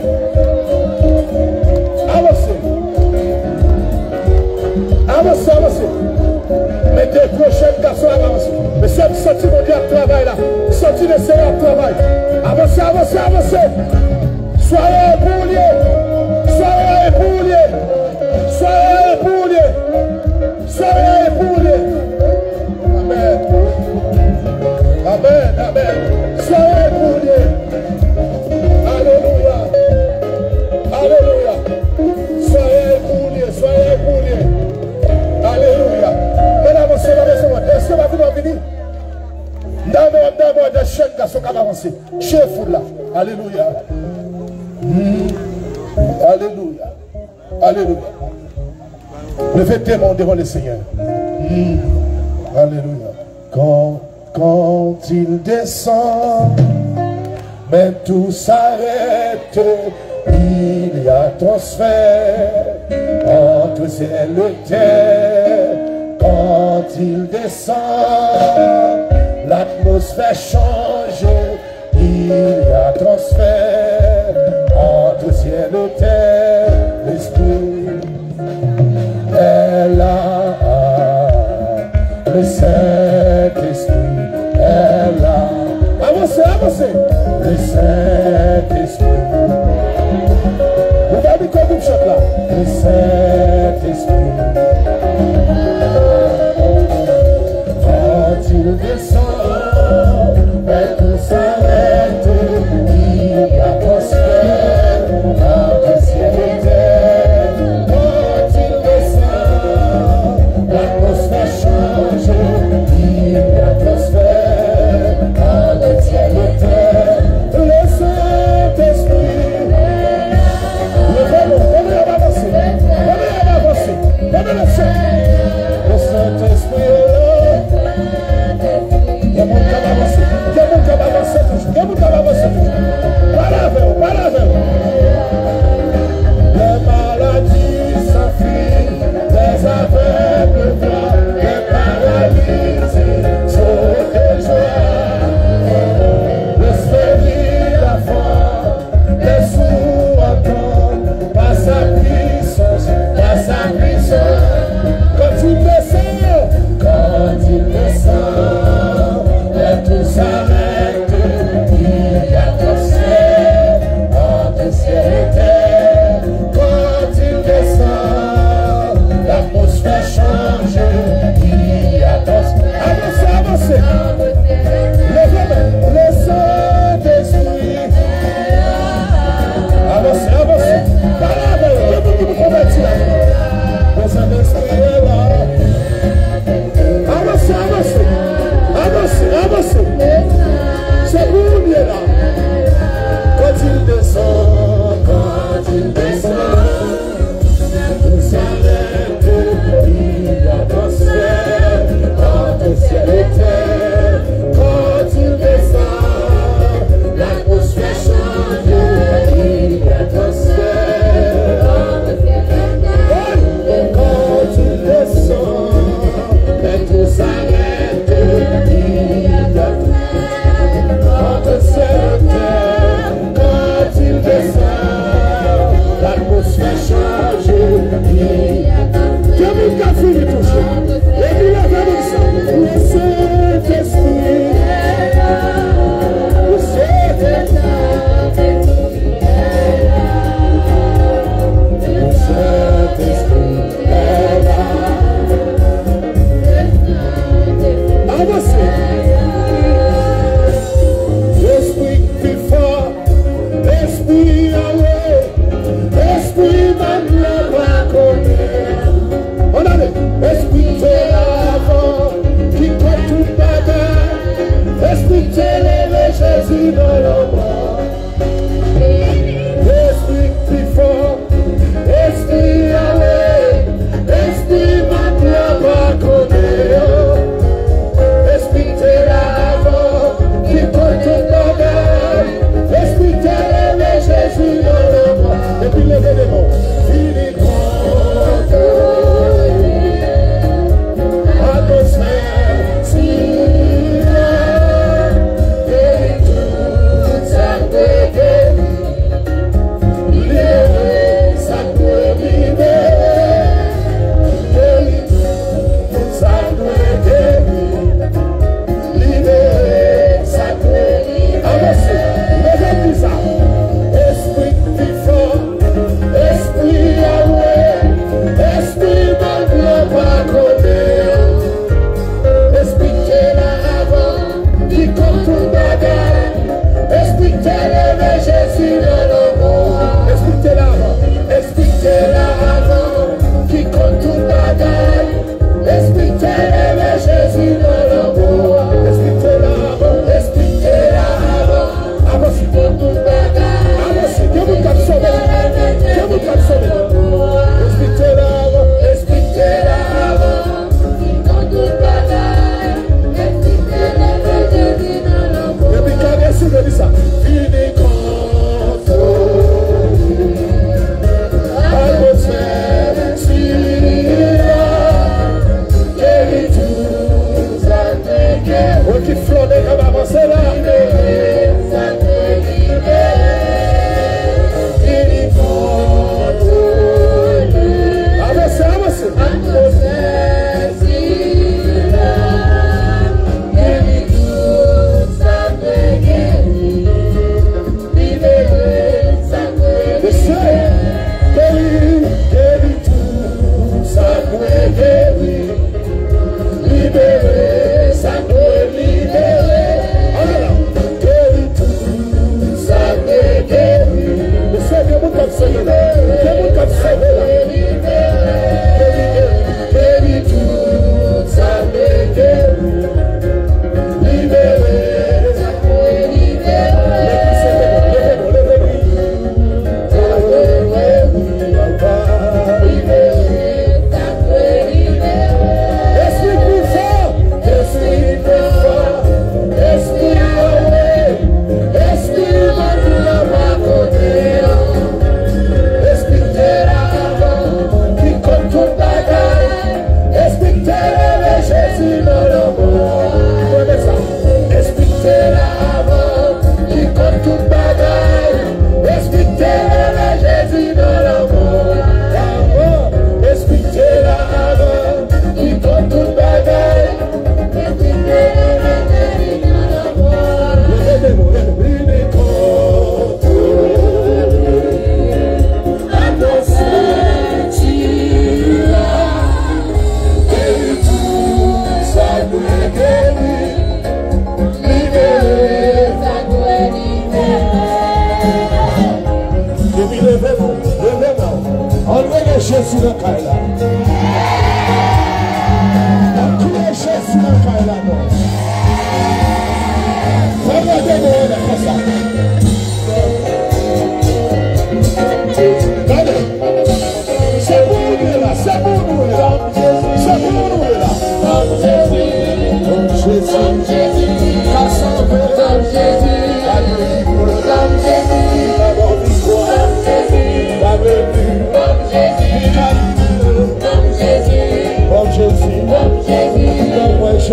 Avanse. Avanse, avanse. Men de gwo jèn gason ap avanse. Mesye, m santi Bondye ap travay la. M santi le Seigneur ap travay. Avanse, avanse, avanse. Sware a e pou ou l ye. Sware a e pou ou l ye. Sware a e pou ou l ye. Sware a e pou ou l ye. Amèn. Amèn, amèn. Sware a e pou ou l ye. Alelouya. Alelouya. Sware a e pou ou l ye. Sware a e pou ou l ye. Alelouya. Medam, mesye, pa bezwen wont. Èske w pa vin, w ap vini? Dayè, dayè, dayè, jèn gason k ap avanse. Chire foul la. Alelouya. Mm. Alelouya. Alelouya. Leve de men w devan le Seigneur. Mm. Alelouya. Quand, quand il descend, mais tout s'arrête, il y a transfert entre ciel et terre. Quand il descend, l'atmosphère change, il y a transfert entre ciel et terre. L'esprit est là, le Saint-Esprit est là. Avanse, avanse. Le Saint-Esprit. Ou pa di kò gwoup chant la. Le Saint-Esprit. Quand il descend, mais tout s'arrête, il y a transfert entre ciel et S'arrête, il y a transfert entre ciel et terre. Quand il descend, l'atmosphère change, il y a transfert. Quand il descend, mais tout s'arrête, il y a entre ciel et terre. Quand il descend, l'atmosphère change, il y a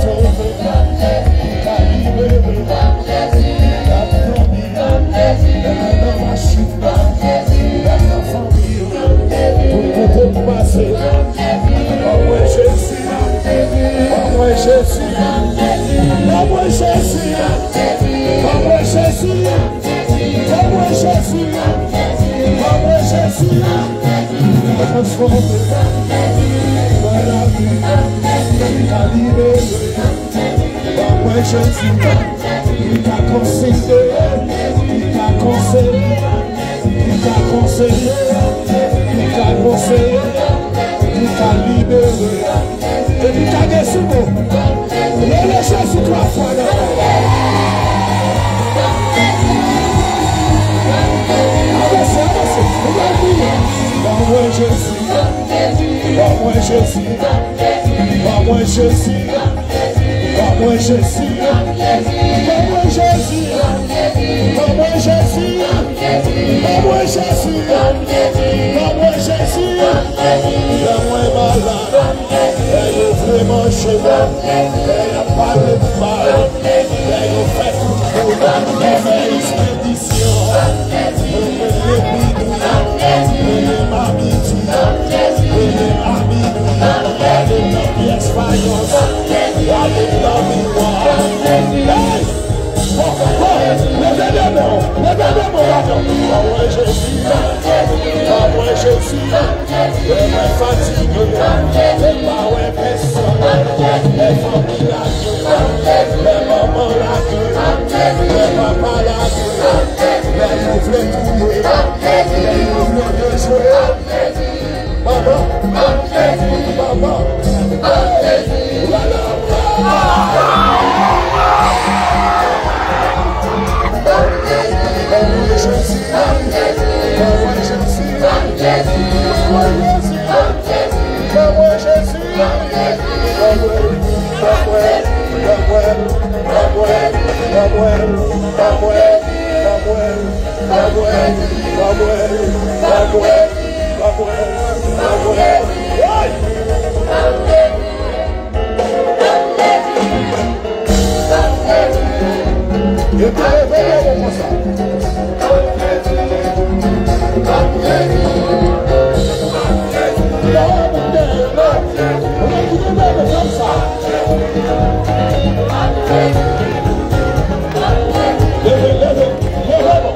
sove, ki ka libere, ki ka fè m viv nan machin nan, nan fanmi an, tout kote m pase. Ban mwen Jezi, ban mwen Jezi, ban mwen Jezi, ban mwen Jezi. Ban mwen Jezi, ban mwen Jezi, ki ka transfòme, ban lavi, ki ka libere. Ban mwen Jezi, ki ka konseye, ki ka konseye, ki ka konseye, ki ka konseye, ki ka libere. Epi kage sou nou. Rele Jezi twa fwa nan kè w. Avanse, avanse. Nou pral priye. Ban mwen Jezi. Ban mwen Jezi. Ban mwen Jezi. Ban mwen Jezi. Ban mwen Jezi. Ban mwen Jezi. Ban mwen Jezi. Ban mwen Jezi. Lè mwen malad, lè yo vle manje mwen, lè y ap pale m mal, lè yo fè tout moun move espedisyon. Rele minwi, rele m a midi, rele m a minwi, rele m nan pyès fayans, rele m nan miwa. Hey! Leve de men w, leve de men w ladan. Ban mwen Jezi, ban mwen Jezi. Lè mwen fatige, lè m pa wè pèsonn, lè fanmi lage, lè manman lage, lè papa lage, lè yo vle touye, lè yo vle dejwe. Manman, manman, rele mwen. Ban mwen Jezi, ban mwen Jezi, ban mwen Jezi, ban mwen Jezi, ban mwen Jezi, ban mwen, ban mwen, ban mwen, ban mwen, ban mwen, ban mwen, ban mwen, ban mwen, ban mwen, ban mwen, ban mwen, ban mwen. Hey! Yo te leve yo konsa. Leve, leve, leve, leve.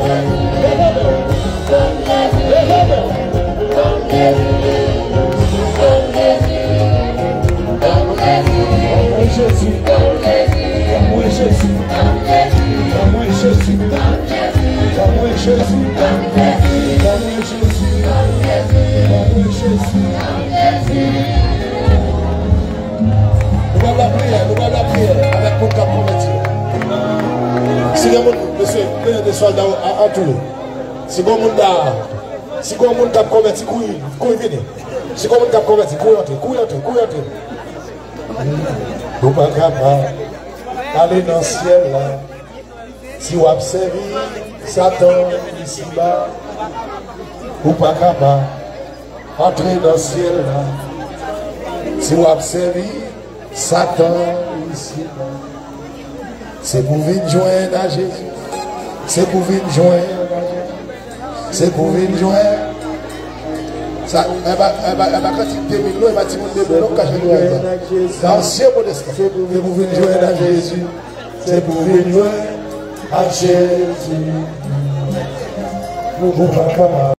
Ban mwen Jezi, ban mwen Jezi, ban mwen Jezi, ban mwen Jezi, ban mwen Jezi, ban mwen Jezi, ban mwen Jezi. Nou pral lapriyè, nou pral lapriyè avèk moun k ap konvèti yo. Si gen moun, mesye, gen de sòlda a, antoure. Si gen moun la, si gen moun k ap konvèti, kouri, kouri vini. Si gen moun k ap konvèti, kouri antre, kouri antre, kouri antre. Ou pa ka pa ale nan syèl la si w ap sèvi Satan isiba. Ou pa ka pa antre nan syèl la si w ap sèvi Satan isiba. Se pou vin jwenn a Jezi. Se pou vin jwenn a Jezi. Se pou vin jwenn. Sa, e pa, e pa, e pa kantik de mil non, e pa timoun de mil non k ka chante bagay sa. Sa ansyen modèsman. Se pou vin jwenn a Jezi. Se pou vin jwenn a Jezi. Ou pa ka